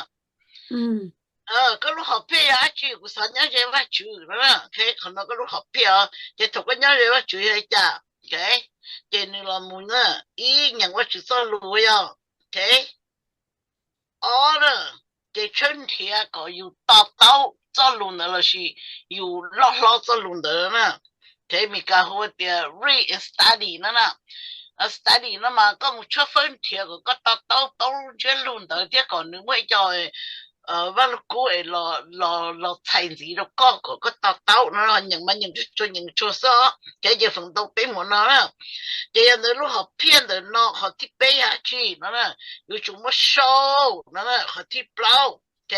Koj lub hom phiaj yog dab tsi? Kuv xav nyob ze Vajtswv no na. Qhov no koj lub hom phiaj os. Ces thaum koj nyob ze Vajtswv yog li cas? Ces nws los mus na, ib, nyeem Vajtswv txoj lus yog, ob na, ces tshawb nrhiav kom yus to taub txoj lus ntawd lossis yus loj hlob txoj lus ntawd na. Ces Meskas hu tias read and study no na. Study no mas koj mus tshawb fawb nrhiav kom koj to taub paub ntsiab lus ntawd thiab kom nws muaj ib co Vaj Lug Kub es los txhais ntxiv rau koj kom koj to taub no, nyeem mas nyeem tsuag nyeem tsuag xwb, ces ces feem ntau peb mus no na. Ces yog ntawd lub hom phiaj ntawm no qhov thib peb yog dab tsi no na, yuav tsum muab show no na, qhov thib plaub, ok.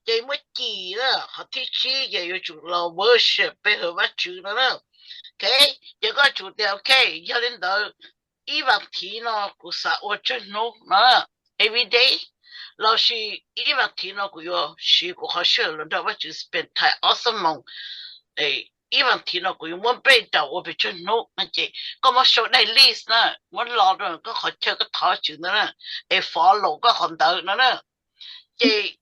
Ces muab cim na, qhov thib tsib ces yuav tsum los worship peb hawm Vajtswv no na, ok. Ces koj tsum tias ok, yog li ntawd ib vas thiv no kuv xav ua tsawg hnub no, every day, lossis ib vas thiv no kuv yuav siv kuv qhov sij hawm los nrog Vajtswv spend time ob xuab moos, ib vas thiv no kuv yuav muab npe rau ua pes tsawg hnub no ces koj muab show daily list na, muab lo rau koj qhov chaw koj thov Vajtswv ntawd na, es follow koj qhov ntawd no na. Ces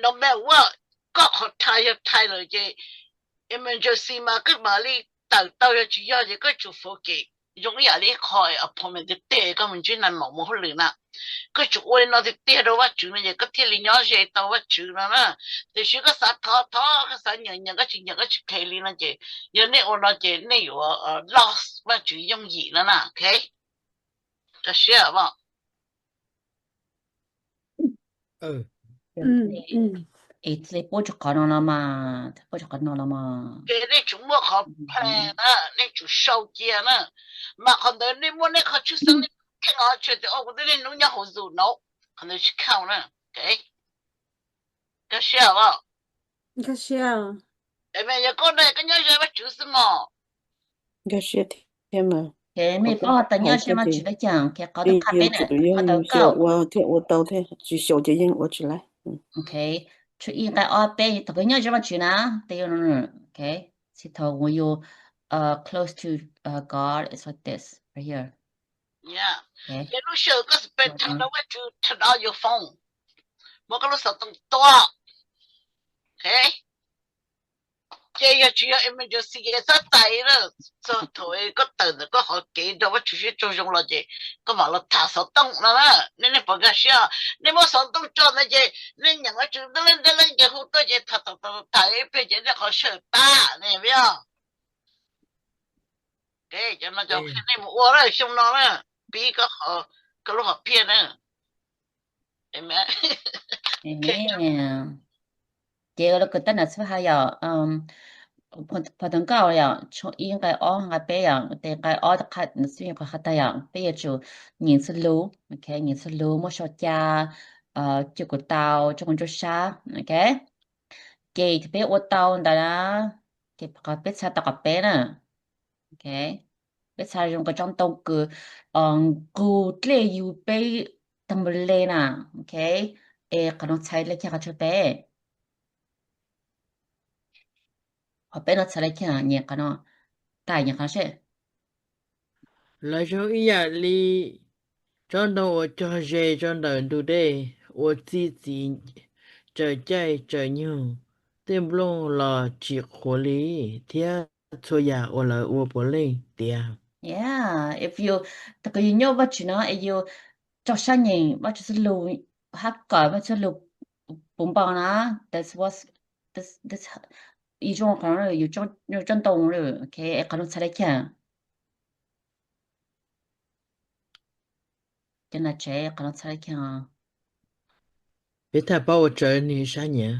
no matter what, koj qhov time yog time lawm ces emergency mas koj mam li tawm tau, yog tsis yog ces koj tsum forget. Zoo ib yam li qhov appointment tiag tiag koj mus ntsib nais maum mus hauj lwm na, koj tsum ua li no tiag tiag rau Vajtswv no ces koj thiaj li nyob ze tau Vajtswv no na. Tiam sis koj xav thov thov, koj xav nyeem nyeem, koj tsis nyeem koj tsis kheev li no ces yog nej ua no ces nej yuav lost Vajtswv yooj yim no na, ok. Koj siab os. Es thiaj li pub rau qhov no los mas, pub rau qhov no los mas. Ces nej tsum muaj qhov plan na, nej tsum sau cia na. Mas qhov ntawd nej muaj nej qhov tshwj xeeb, nej kheej os, tsis tias ua kuv twb niaj hnub nyob hauv Zoom no, qhov ntawd tsis count na. Koj siab os? Yog koj na koj nyob ze Vajtswv xwb mog. Ces mej paub tas nyob ze Vajtswv lawm ces qhov tau qha peb na, qhov tau koj thiaj ua tau thiab, tsis xyaum ces yeej ua tsis laib. Ok, tshuav ib nqai ob peb thaum kawg nyob ze Vajtswv na, teb, ok, txij thaum when you close to God, it's like this right here. Ces lub sij hawm koj spend time rau Vajtswv, turn off your phone, muab koj lub xov tooj tua. Ok, ces yog tsis yog emergency ces txhob txais na, txog thaum koj tawm ntawm koj qhov kev nrog Vajtswv sib raug zoo los ces koj mam los tham xov tooj no na. Nej, nej puas nkag siab? Nej muab xov tooj tso ntawd ces nej nyeem Vajtswv ntev leej ntev leej ces hu tuaj ces tham tham tham ib pliag ces nej qhov sij hawm tag ne, yog. Cov no cov qhia nej mus ua na, xyoo no na, pib koj lub hom phiaj na. Ces ua li kuv tab nab xwb hais yom, phau thawj nkauj yom, tshooj ib nqai ob nqai peb yom, tes nqai ob qhov qha tag yom, peb yuav tsum nyeem txuj lus, ok, nyeem txuj lus, muab sau ca, coj kuv tau, tso kuv ntsuab sab, ok. Ces peb ua tau ntawd na, ces qhov peb txhais tau qhov peb na, ok. Peb txhais zoo nkaus tsob ntoo kws nqus dlej yug peb tag npaum le na, ok. Es qhov no txhais li cas qhov tshuav peb? Qhov peb no txhais li cas? Nyeem qhov no, tais nyeem qhov no seb. Lawv zoo ib yam li tsob ntoo uas cog ze rau ntawm ntug dej, uas txi txiv tsaws caij tsaws nyoog, tej nplooj los tsis qhuav li, thiab txhua yam uas lawv ua puav leej tiav. Yeah, if you, thaum kws yus nyob Vajtswv no es yus rau sab nyeem Vajtswv txuj lus, hab kawm Vajtswv txuj lus puv npo na, that's what, that's, that's, yus zoo qhov no, yus tsob ntoo, ok, qhov no txhais li cas? Cov nam tsev, qhov no txhais li cas? Peb thaj paub ua tsawv nws sab nyiav.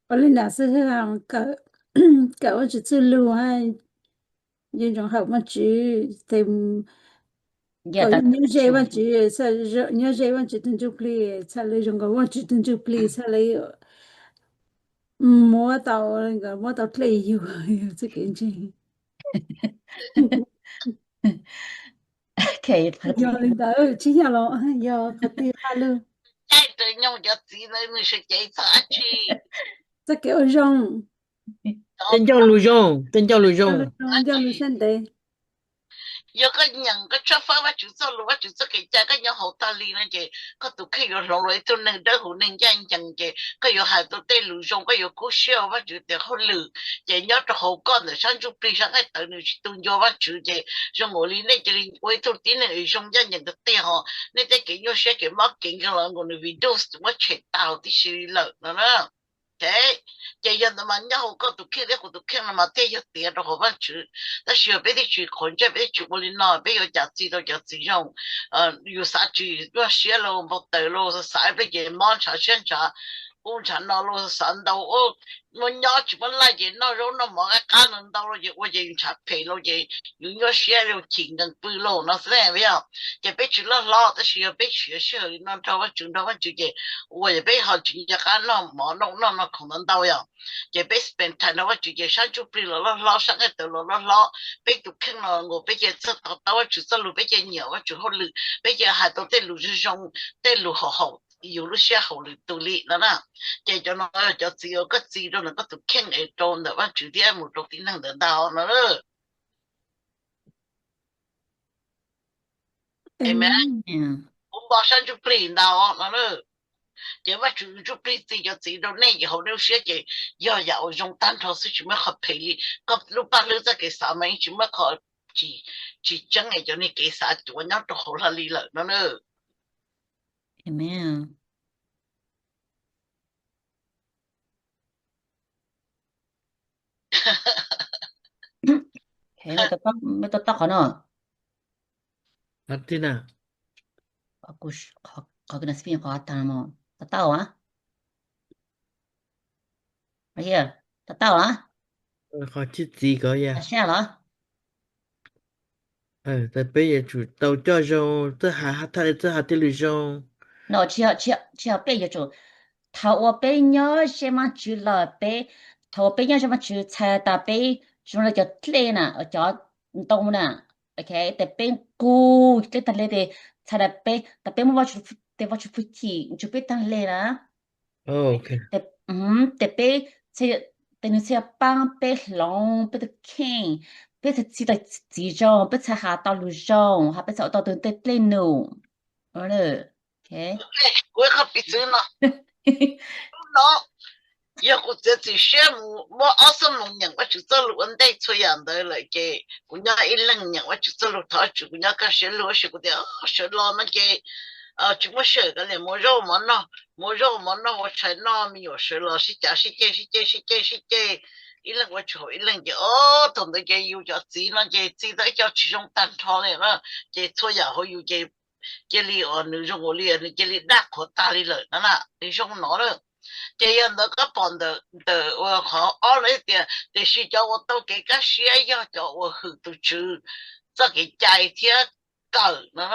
Ua li ntawd xwb, kawm Vajtswv txuj lus, yeej zoo hawm Vajtswv, tes kom nyob ze Vajtswv, nyob ze Vajtswv tug ntsuj plig, txhaj li zoo nkaus Vajtswv tug ntsuj plig, txhaj li muab tau, muab tau dlej yug, yog txoj kev ntseeg. Yog li ntawd tsis yog los yog qhov twg hais lug? Caij raws nyoog cov txiv ntawd nws sawv cev txog dab tsi? Txoj kev ua zoo. Tej ncauj lus zoo, tej ncauj lus zoo. Ncauj lus sab ntev. Yog koj nyeem koj tshawb fawb Vajtswv txoj lus, Vajtswv txoj kev cai koj nyob hauv tag li no ces koj tus kheej yuav hloov los ib tug neeg dawb huv neeg ncaj ncees, ces koj yuav hais tau tej lus zoo, koj yuav kub siab ua Vajtswv tes hauj lwm, ces nyob rau hauv koj ntawm sab ntsuj plig sab nqaij tawv nws tsis tu ncua Vajtswv, ces zoo nkaus li nej cia li ua ib tug tib neeg zoo ncaj ncees tiag tiag ho, nej tej kev nyuaj siab kev mob kev nkeeg los nkaus nws video muab tshem tau tib si li lawm no na. Ces yog ntawd mas nyob hauv koj tus kheej thiab kuv tus kheej no mas thiaj yog tiav rau hauv Vajtswv. Tab sis yog peb twb tsis qhuas ntsej, peb twb tsis ua li no, peb yuav cas txi tau cov txiv zoo? Yus xav tsis nyuaj siab los npau taws los xav ib pliag ces mob ntshav siab ntshav ub ntshav no los xav ntau, muab nyob tsis muaj laij ces noj zaub noj mov qab qab no ntau los ces ua ces yus ntshav phem los ces yus nyuaj siab yus chim nkees pw los no xwb yog. Ces peb tsis loj hlob tab sis yog peb siav sij hawm li no nrog Vajtswv nrog Vajtswv ces ua ces peb ho tsis nco qab noj mov noj noj no khoom ntau ntau yog. Ces peb spend time nrog Vajtswv ces sab ntsuj plig los loj hlob, sab nqaij tawv los loj hlob, peb tus kheej los nkaus, peb cia li txawj to taub Vajtswv txoj lus, peb cia li nyiam Vajtswv hauj lwm, peb cia li hais tau tej lus zoo zoo, tej lus haum haum yus lub siab haum lwm tus li no na. Ces cov no yog cov txiv uas koj txi rau ntawm koj tus kheej es rau ntawm Vajtswv thiab mus rau tib neeg ntawd ntag no. Amen. Kuv npo sab ntsuj plig ntag no. Ces Vajtswv ntsuj plig txi cov txiv rau nej ces hauv nej lub siab ces yog yam uas zoo tag nrho xwb, tsis muaj qhov phem li. Koj lub paj hlwb txoj kev xav mas yeej tsis muaj qhov tsis tseeb es cov niag kev xav cuav nyob rau hauv hlo li lawm no na. Amen. Qhov no, qhov no, qhov no, qhov tau, tau, tau, qhov tsis txiv ko yog, peb yuav tsum tau coj zoo, txawj hais thaj li txawj hais tej lus zoo. No tsis yog peb yuav tsum, thaum uas peb nyob ze Vajtswv lawm peb, thaum uas peb nyob ze Vajtswv txhais tas peb zoo li cov dlej na, cov ntoo na, ces peb nqug dlej tag li ces txhais tas peb, tas peb muaj Vajtswv, tes Vajtswv hwj chim ntsug peb tag li na. Tes peb, tes nws txhaj paab peb hloov peb tus kheej, peb txhaj txi tau txiv zoo, peb txhaj has tau lus zoo, hab peb txhaj ua tau tej dlej num. Kuv ib qho piv txwv no, no yog kuv txiav txim siab mus muab ob xuab moos nyeem Vajtswv txoj lus ua ntej txhua yam ntawd lawm ces kuv nyob ib leeg nyeem Vajtswv txoj lus thov Vajtswv, kuv nyob kaj siab lug tab sis kuv tias sawv los no ces tsis muaj sij hawm kav liam mus ua zaub ua mov noj, mus ua zaub ua mov noj ua tshais noj me nyuam sawv los sib cav sib ceg sib ceg sib ceg sib ceg, ib leeg ua tsis haum ib leeg ces ob thaum ntawd ces yus cov txiv no ces txi tau ib co tsis zoo tag nrho li na, ces txhua yam hauv yus ces cia li uas nws zoo nkaus li nws cia li daj qhuav tag li lawm no na, nws zoo no lawm. Ces yog ntawd koj pom ntawm ua qhov ob no tias tiam sis cov uas tau kev kaj siab yog cov uas hwm tus Tswv txoj kev cai thiab kawm no,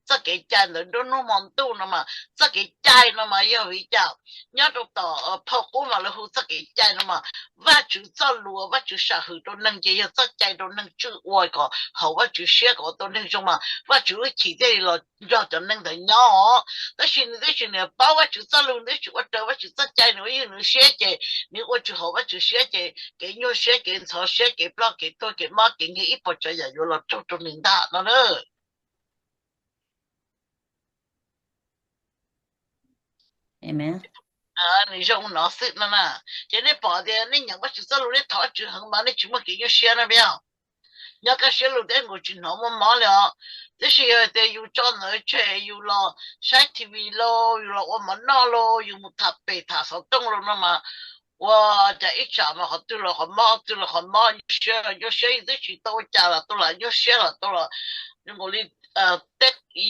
txoj kev cai ntawm nruab hnub hmo ntuj no mas, txoj kev cai no mas yog vim cas nyob rau tom phau qub mas lawv hu txoj kev cai no mas Vajtswv txoj lus, Vajtswv sam hwm rau neeg ces yog txoj cai rau neeg tswj ua kom haum Vajtswv siab kom ua tau neeg zoo mas Vajtswv lub hwj chim thiaj li los nrog cov neeg ntawd nyob. Tab sis nws twb tsis niam paub Vajtswv txoj lus, nws twb tsis ua raws Vajtswv txoj cai, nws ua yws nws siab ces nws ua tsis haum Vajtswv siab ces kev nyuaj siab, kev ntxhov siab, kev ploj kev tuag, kev mob kev nkeeg ib puas tsav yam yuav los raug rau nws ntag no na. Nws zoo no xwb no na. Ces nej pom tias nej nyeem Vajtswv txoj lus, nej thov Vajtswv heev mas nej tsis muaj kev nyuaj siab no, nyob kaj siab lug thiab nkaus tsis hnov muaj mob li os. Tab sis yog tias yus tso ntawd tseg yus los saib T V lauj, yus los ua mov noj lauj, yus mus tham pem tham xov tooj lauj no mas ua cas ib tsam mas qhov twg los qhov mob, qhov twg los qhov mob, nyuaj siab los nyuaj siab, yus twb tsis tau ua cas los tau lam nyuaj siab los tau los zoo nkaus li,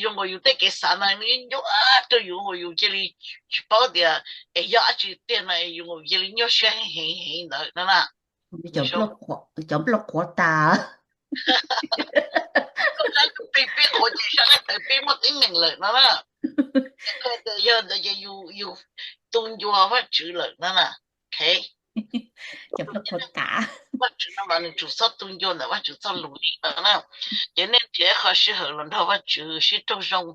zoo nkaus yus tej kev xav no nyuaj rau yus, yus cia li tsis paub tias es yog dab tsi tiag no es yus nkaus cia li nyuaj siab heev heev ntawd no na. Cov nplooj qhuav tas. Peb qhuav ces sab tawv peb muaj teeb meem lawm no na. Yog ntawd ces yus tu ncua Vajtswv lawm no na. Cov nplooj qhuav tas. Vajtswv no mas nws tsum txhob tu ncua ntawm Vajtswv txoj lus li no na. Ces nej nrhiav qhov sij hawm los nrog Vajtswv sib raug zoo.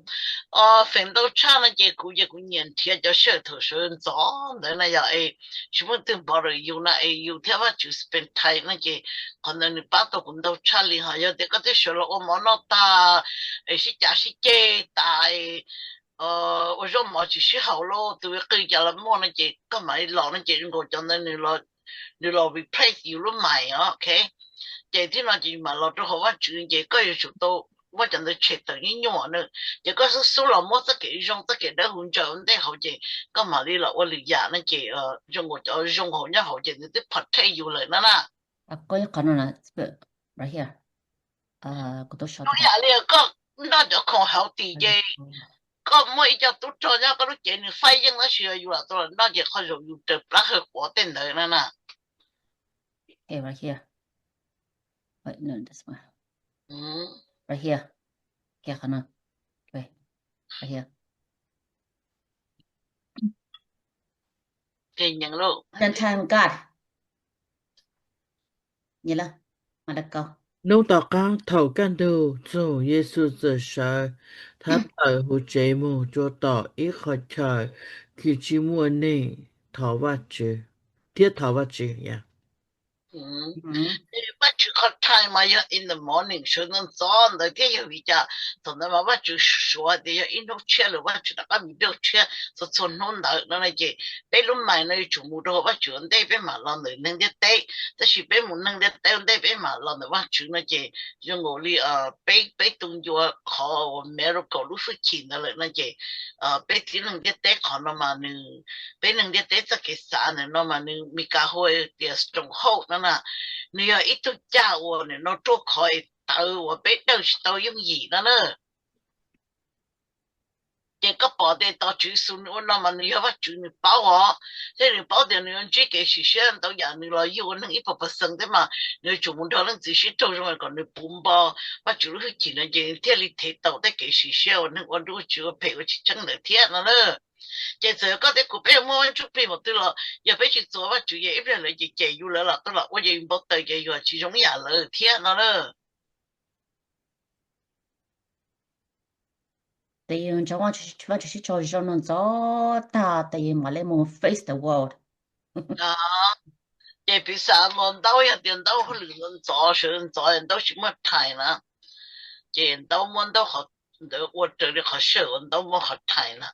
Feem ntau tshaj no ces kuv ces kuv nyiam nrhiav cov sij hawm thaum sawv ntxov ntawd na yog es tsis muaj twg npog rau yus na es yus thiab Vajtswv spend time no ces qhov ntawd nws pab tau kuv ntau tshaj li. Ho yog tias koj twb sawv los ua mov noj tag es sib cav sib ceg tas es ua zaub mov tsis sib haum lauj, tus qw cas los muaj no ces koj mam li los no ces nkaus cov ntawd nws los replace yus lub mind os, ok. Ces thiab no ces yus mam los rau hauv Vajtswv ces koj yuav tsum tau muab cov ntawd tshem tawm nyuaj nyuaj na. Ces koj xub xub los muab txoj kev zoo txoj kev dawb huv ntsaws ua ntej hauv ces koj mam li los ua lwm yam no ces zoo nkaus cov zoo hauv nyob hauv ces nws twb protect yus lawm no na. Qhov no, right here. Kuv tub so Ib yam li koj noj cov khoom hauv tim ces koj muaj ib co tub rog nyob koj lub cev nws faib yeej tab sis yus lam tau los noj ces qhov zaum yus raws plab hawj quav tej ntawd no na. Right here. Wait, no, this one. Right here. Qhov no. Wait. Right here. Spend time with God. Hnub tom qab thaum kaj ntug txog, Yexus txawm sawv thab tawm hauv tsev mus rau tom ib qho chaw uas tsis muaj neeg thiab thov Vajtswv. Vajtswv qhov time mas yog in the morning sawv ntxov ntxov ntawd thiab yog vim li cas thaum ntawd mas Vajtswv suav tias yog ib hnub tshiab lawm Vajtswv rov qab mus nrauj tshiab txhua txhua hnub ntawd no no ces peb lub mind no yuav tsum mus rau hauv Vajtswv ua ntej peb mam los ntawm neeg ntiaj teb, tab sis peb mus neeg ntiaj teb ua ntej peb mam los ntawm Vajtswv no ces zoo nkaus li peb, peb tu ncua qhov uas miracle lub hwj chim ntawd lawm no ces peb tib neeg ntiaj teb qhov no mas nws, peb neeg ntiaj teb txoj kev xav ntawm no mas nws Meskas hu tias stronghold no na, nws yog ib tug cag uas nim no ruaj khov es tawv uas peb dawj tsis tau yooj yim no na. Ces koj pom tias tos Tswv Yexus nws ua no mas nws yog Vajtswv nws paub os, thiab nws paub tias nws yuav ntsib kev sim siab ntau yam nws los yug ua neeg ib puas percent thiab mas nws yuav tsum mus nrog leej txiv sib raug zoo kom nws puv npo Vajtswv lub hwj chim no ces thiaj li thev tau tej kev sim siab uas neeg ua nruj ua tsiv ua phem ua tsis tsheej ntawd thiab no na. Ces txawm koj thiab kuv peb yuav muaj ntsuj plig npaum twg los yog peb tsis txuas Vajtswv ces ib pliag lawv ces cem yus lawv los tuaj los ua ces yus npau taws ces yus tsis zoo ib yam lawv thiab no na. Ces yus nrog Vajtswv sib raug zoo no ntxov tag ces yus mam li mus face the world. Ces piv xam nkaus Ntaub yog tias Ntaub hauj lwm ntxov ntxov sawv ntxov Ntaub tsis muaj time na, ces Ntaub muab Ntaub qhov ntawd ua raws li qhov sij hawm uas Ntaub muaj qhov time na.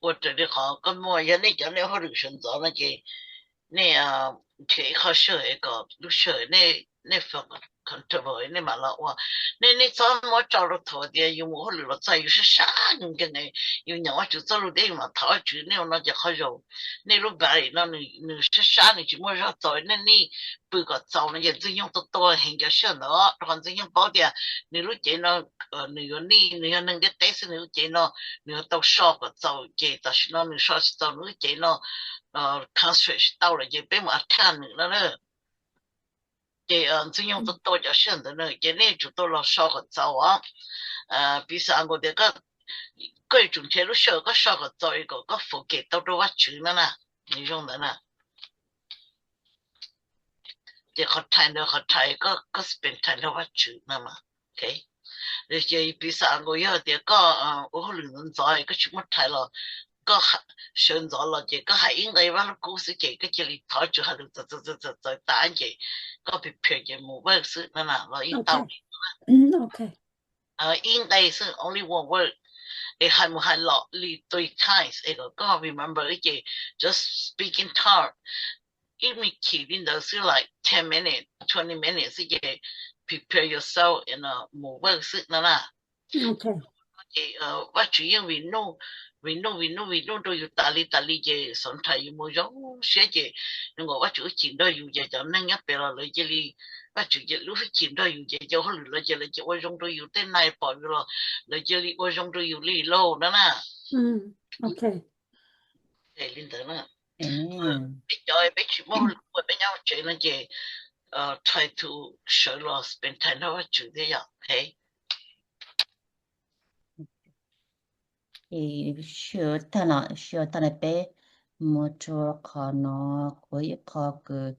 Ua raws li qhov koj muaj, yog nej cov nej hauj lwm sawv ntxov no ces nej nrhiav ib qho sij hawm kom lub sij hawm nej feel comfortable nej mam los ua. Nej, nej txhob muab tso rau thaum tias yus mus hauj lwm los txog yus sab sab nkees nkees, yus nyeem Vajtswv txoj lus thiab yus mam thov Vajtswv, nej ua no ces qhov zaum nej lub body no nws sab sab nws tsis muaj zog txaus nej nij pw kom txaus no ces Ntxwg Nyoog tua tua heev cov sij hawm ntawd rau qhov Ntxwg Nyoog paub tias nws lub cev no nws yuav nij, nws yog neeg ntiaj teb xwb nws lub cev no nws yuav tau so kom txaus ces tam sim no nws so tsis txaus nws lub cev no concentrate tsis tau lawm ces peb mus attack nws no na. Ces Ntxwg Nyoog tua tua cov sij hawm ntawd na ces nej yuav tsum tau los so kom txaus os. Piv xam nkaus tias koj yuav tsum nrhiav lub sij hawm koj so kom txaus kom koj focus tau rau Vajtswv no na, nws zoo ntawd na. Ces qhov time ntawd qhov time koj spend time nrog Vajtswv no mas. Ces piv xam nkaus yog tias koj ua hauj lwm ntxov ntxov koj tsis muaj time los koj sawv ntxov los ces koj hais ib nqe vaj lug kub xwb ces koj cia li thov Tswv hais lus txawv txawv txawv tas ces koj prepare ces mus work xwb no na los yeej tau li. Ib nqe xwb, only one word, es hais mus hais los li three times es kom koj remember ces just speak in tongue ib me chim li ntawd xwb, like ten minutes, twenty minutes xwb ces prepare yourself and mus work xwb no na. Ces Vajtswv yeej vim nuj vim nuj vim nuj rau yus tas li tas li ces sometimes yus mus zoo siab ces nws kom Vajtswv hwj chim nrog yus ces cov neeg nyob pem los lawv cia li, Vajtswv ces lub hwj chim nrog yus ces cov hauj lwm lawv ces lawv cia ua zoo rau yus, tej nais pom yus los lawv cia li ua zoo rau yus li lauj no na. Li ntawd na. Peb cov peb tsis muaj hauj lwm ua peb nyob hauv tsev no ces try to sawv los spend time nrog Vajtswv thiab yom. Sij hawm tag no peb mus rau qhov no, kuv ib qho kws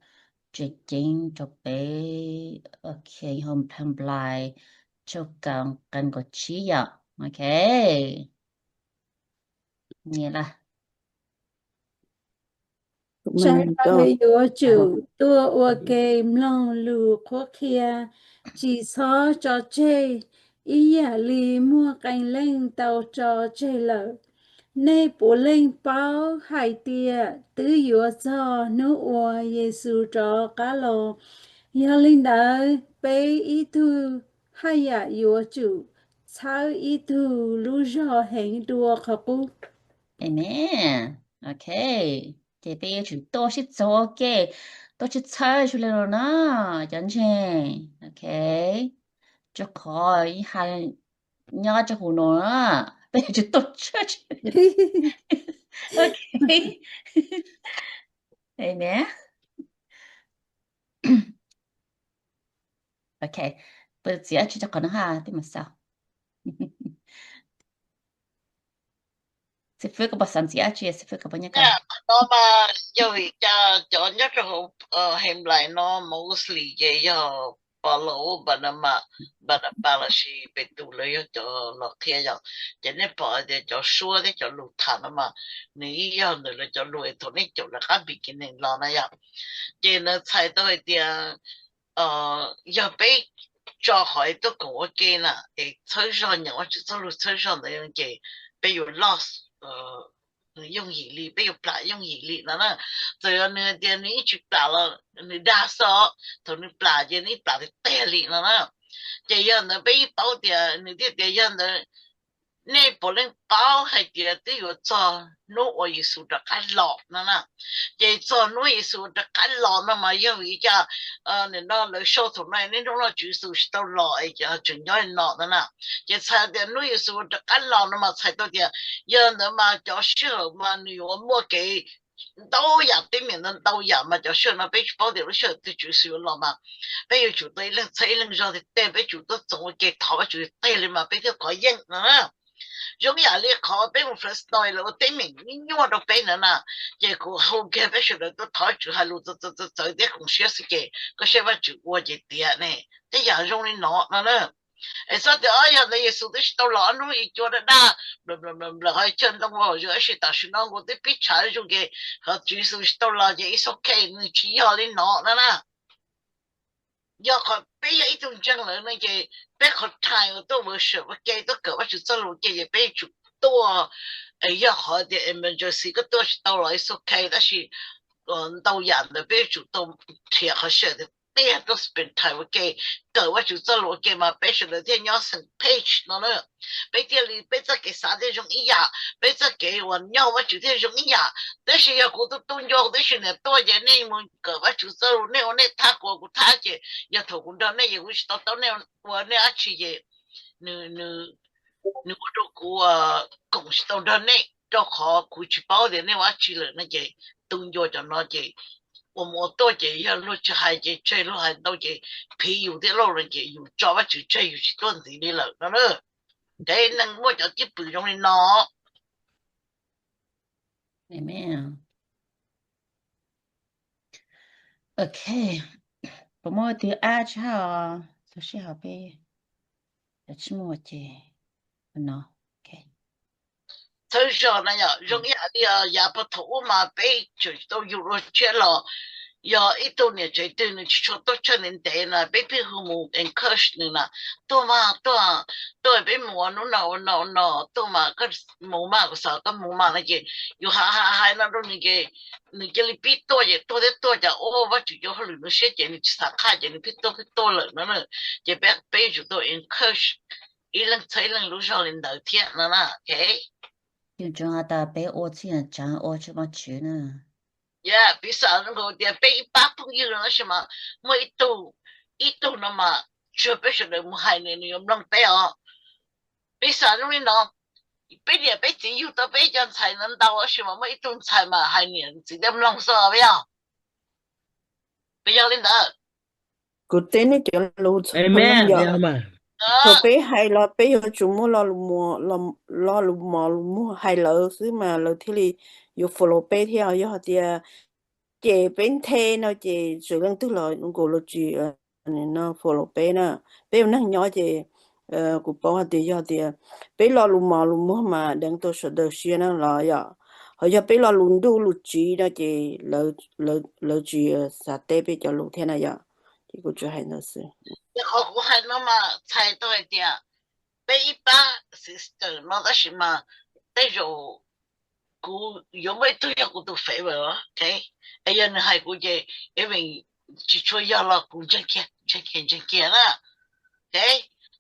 tseem ceeb rau peb. Ok, home plan blai tshooj kaum nqe kaum tsib yom. Ok. Tsis hais yuav tsum tuaj ua ke mloog lus qhuab qhia, tsis txhob tso tseg, ib yam li muaj qee leej tau tso tseg lawm. Nej puav leej paub hais tias twb yuav txog hnub uas Yexus rov qab los. Yog li ntawd, peb ib tug haj yam yuav tsum txhawb ib tug lub zog heev dua qhov qub. Amen. Ok, ces peb yuav tsum tuaj sib txuag ua ke, tuaj sib txhawb zoo li no na cov ntseeg. Ok, rau qhov ib hais nyob rau hauv no na, peb yuav tsum tuaj txhawb. Ok, amen. Ok, puas txiav dab tsi rau qhov no ha, peb mam xaus. Xib fwb, koj puas xav ntxiv dab tsi, xib fwb, koj puas nyob ko? Qhov no mas yog vim cas cov nyob rau hauv Henplais no mostly ces yog Paulo, Npananpas, Npananpas lossis Petus lawv yog cov los qhia yom. Ces nej pom tias cov suab thiab cov lus tham no mas nws yeej yog ntawm lawv cov lus es thaum nej caum lawv qab beginning los na yom. Ces nws txhais tau hais tias yog peb tso qhov es tuaj koom ua ke na, es txhawb zog nyeem Vajtswv txoj lus txhawb zog ntawd ces peb yuav lost yooj yim li, peb yuav plam yooj yim li no na. Txawm yog nws hais tias nws yeej tsis plam los nws dag xwb, thaum nws plam ces nws yeej plam tiag tiag li no na. Ces yog ntawd peb yeej paub tias nws thiaj tias yog ntawd nej puav leej paub hais tias twb yuav txog hnub uas Yexus rov qab los no na. Ces txog hnub Yexus rov qab los no mas yog vim li cas nim no lawv show thaum no nej hnub no Tswv Yexus tsis tau los es tseem nyob li no no na. Ces txhais tias hnub Yexus rov qab los no mas txhais tau tias yog ntawd mas cov sij hawm mas nws yuav muaj kev ntau yam teeb meem ntau ntau yam mas cov sij hawm no peb tsis paub tias lub sij hawm twg Tswv Yexus yuav los mas peb yuav tsum tau ib leeg txhawb ib leeg zog tiag tiag, peb tsum tuaj txoos ua ke thov Vajtswv tiag li mas peb thiaj kov yeej no na. Zoo ib yam li qhov peb mus Fresno lawv ua teeb meem nyuaj nyuaj rau peb ntawd na, ces kuv hu kiag peb sawv daws tuaj thov Tswv hais lus txawv txawv txawv thiab koom siab xwb ces koj saib Vajtswv ua ces tiav ne, tej yam zoo li no no na. Es txhob tias o yog ntawd Yexus twb tsis tau los ob hnub es cua daj daj nplawm nplawm nplawm nplawm qhov chaw ntoo ua hauv zos ib si, tam sim no nkaus twb pib tshav zuj zus ces qhov Tswv Yexus tsis tau los ces it's ok, nws tsis yog li no no na. Yog qhov peb yog ib tug ntseeg lawm no ces peb qhov time uas tuaj worship ua ke, tuaj kawm Vajtswv txoj lus ua ke ces peb yuav tsum tuaj. Yog qhov tias emergency koj tuaj tsis tau los it's ok, tab sis ntau yam ntawd peb yuav tsum tau nrhiav qhov sij hawm tiag tiag tuaj spend time ua ke, kawm Vajtswv txoj lus ua ke mas peb sawv daws thiaj nyob same page no na. Peb thiaj li peb txoj kev xav thiaj zoo ib yam, peb txoj kev uas nyob hauv Vajtswv thiaj zoo ib yam. Tab sis yog kuv tus tub ncua kuv twb tsis niam tuaj ces nej mus kawm Vajtswv txoj lus, nej ua nej thab, kuv ua kuv thab, ces yog thaum kuv nrog nej ces kuv tsis to taub nej ua nej dab tsi ces nws ua rau kuv koom tsis tau nrog nej, rau qhov kuv tsis paub tias nej ua dab tsi lawm no ces tus ncua cov no ces ua mus ua tuaj ces yog luag tsis hais ces tseg, luag hais ntau ces phiv yus thiab lauj no ces yus tso Vajtswv tseg yus tsis tuaj ntxiv li lawm no na. Ces neeg muaj cov cwj pwm zoo li no. Ok, puas muaj tus ab tsis haj os, txog sij hawm peb yuav tsis muaj ces no. Txhawb zog na yom, zoo ib yam li yav puag thaum ub mas peb tseem tsis tau yug dua tshiab los yog ib tug niam tsev twg nws tsis tshua tuaj church ntev ntev na peb pheej hu mus encourage nws na, tuaj mas tuaj, tuaj peb mus ua hnub no ua no ua no, tuaj mas koj mus mas kuv xav koj mus mas no ces yus hais hais hais no rau nws ces nws cia li pib tuaj ces tuaj thiab tuaj, cas ua Vajtswv cov hauj lwm nws siab ces nws tsis xav qhaj ces nws pheej tuaj pheej tuaj lawm no na. Ces peb yuav tsum tau encourage ib leeg txhawb ib leeg lub zog li ntawd thiab no na. Yus tseem has tas peb ua txhij yam tseem ua tsis muaj tswv na. Yog piv xam zoo nkaus tias peb ib pab phooj ywg no tab sis mas muaj ib tug, ib tug no mas tsuas peb sawv daws mus hais nws nws yuav mloog peb os. Piv xam zoo li no, peb niam peb txiv yug tau peb cov ntxhais no ntau tab sis mas muaj ib tug ntxhais mas hais niam txiv thiaj mloog xwb os, yog puas yog li ntawd? Kuv teb nej cov lus txog yog, thaum peb hais los peb yuav tsum muaj lo lus mos lus muag hais lawv xwb mas lawv thiaj li yuav follow peb thiab. Yog hais tias ces peb nthe no ces txawm leej twg los nkaus los tsis no follow peb na. Peb ua neeg nyob ces kuv paub hais tias yog tias peb lo lus mos lus muag mas deev tau sawv daws siab na los yom. Ho yog peb lo lus ntuj lus tsiv no ces lawv tsis xav teb peb cov lus thiab na yom. Ces kuv tsuas hais ntawd xwb. Qhov kuv hais no mas txhais tau hais tias peb ib pab sister no tab sis mas tej zaum kuv yuav muaj ib tug yog kuv tus favor, ok, es yog nws hais kuv ces even tsis tshua yog los kuv ntseeg kiag ntseeg kiag ntseeg kiag na, ok.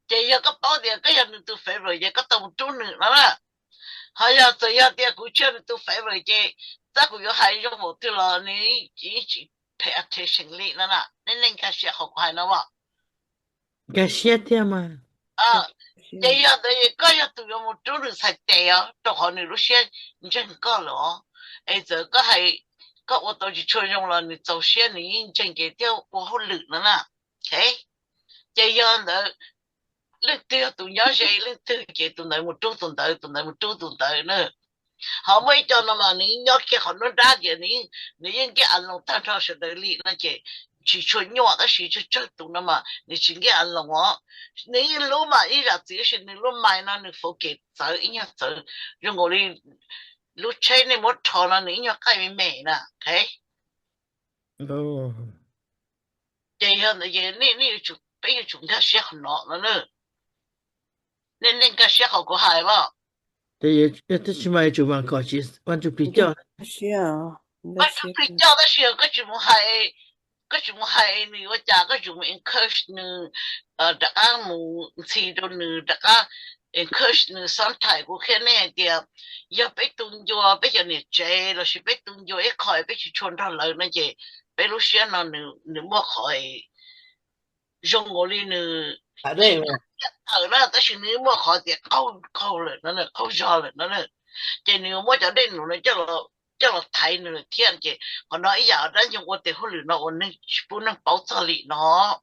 Ces yog koj paub tias koj yog nws tus favorite ces koj tau mus rub nws no na. Ho yog txawm yog tias kuv tsis yog nws tus favorite ces txawm kuv yuav hais zoo npaum twg los nws yeej tsis pay attention li no na. Nej, nej nkag siab qhov kuv hais no mas. Nkag siab tiag mas. Ces yog ntawd koj yog tus yuav mus rub nws txhais tes os, rau qhov nws lub siab ntseeg koj lawm os. Es txawm koj hais, koj ua tau tsis tshua zoo los nws txaus siab, nws yeej ntseeg ces thiaj ua hauj lwm no na. Ces yog ntawd leej twg yog tus nyob ze leej twg ces tus ntawd mus rub tus ntawd, tus ntawd mus rub tus ntawd na. Ho muaj ib co no mas nws nyob kiag qhov nruab nrab tias nws yeej nkev aloos tag nrho sawv daws li no ces tsis tshua nyuaj, tab sis tsawg tsawg tus no mas nws tsis nkev aloos os. Nws yeej lub mas ib zam txwv, tab sis nws lub mind no nws focus txawv ib nyuag txawv, zoo nkaus li lub tsheb nej muab rho no nws ib nyuag qaij me me na. Ces yog ntawd ces nej, nej yuav tsum, peb yuav tsum nkag siab qhov no no na. Nej, nej nkag siab qhov kuv hais mas. Tab sis mas yuav tsum vam kom tsis, Vaj Ntsuj Plig coj, Vaj Ntsuj Plig coj, tab sis koj tsis mus hais, koj tsis mus hais nws ua cas, koj tsis mus encourage nws, rov qab mus ntxhi rau nws, rov qab encourage nws. Sometimes kuv qhia nej hais tias yog peb tu ncua peb cov niam tsev lossis peb tu ncua ib qho peb tsis tshua nrog lawv no ces peb lub siab no nws muaj qhov zoo nkaus li nws tawm na, tab sis nws muaj qhov tias qaug, qaug lawm no, qaug zog lawm no. Ces nws muab cov dej num no coj los thaiv nws lawm thiab ces qhov no ib yam dab ntxwg ua tes hauj lwm no uas neeg tsis pub neeg paub txog li no.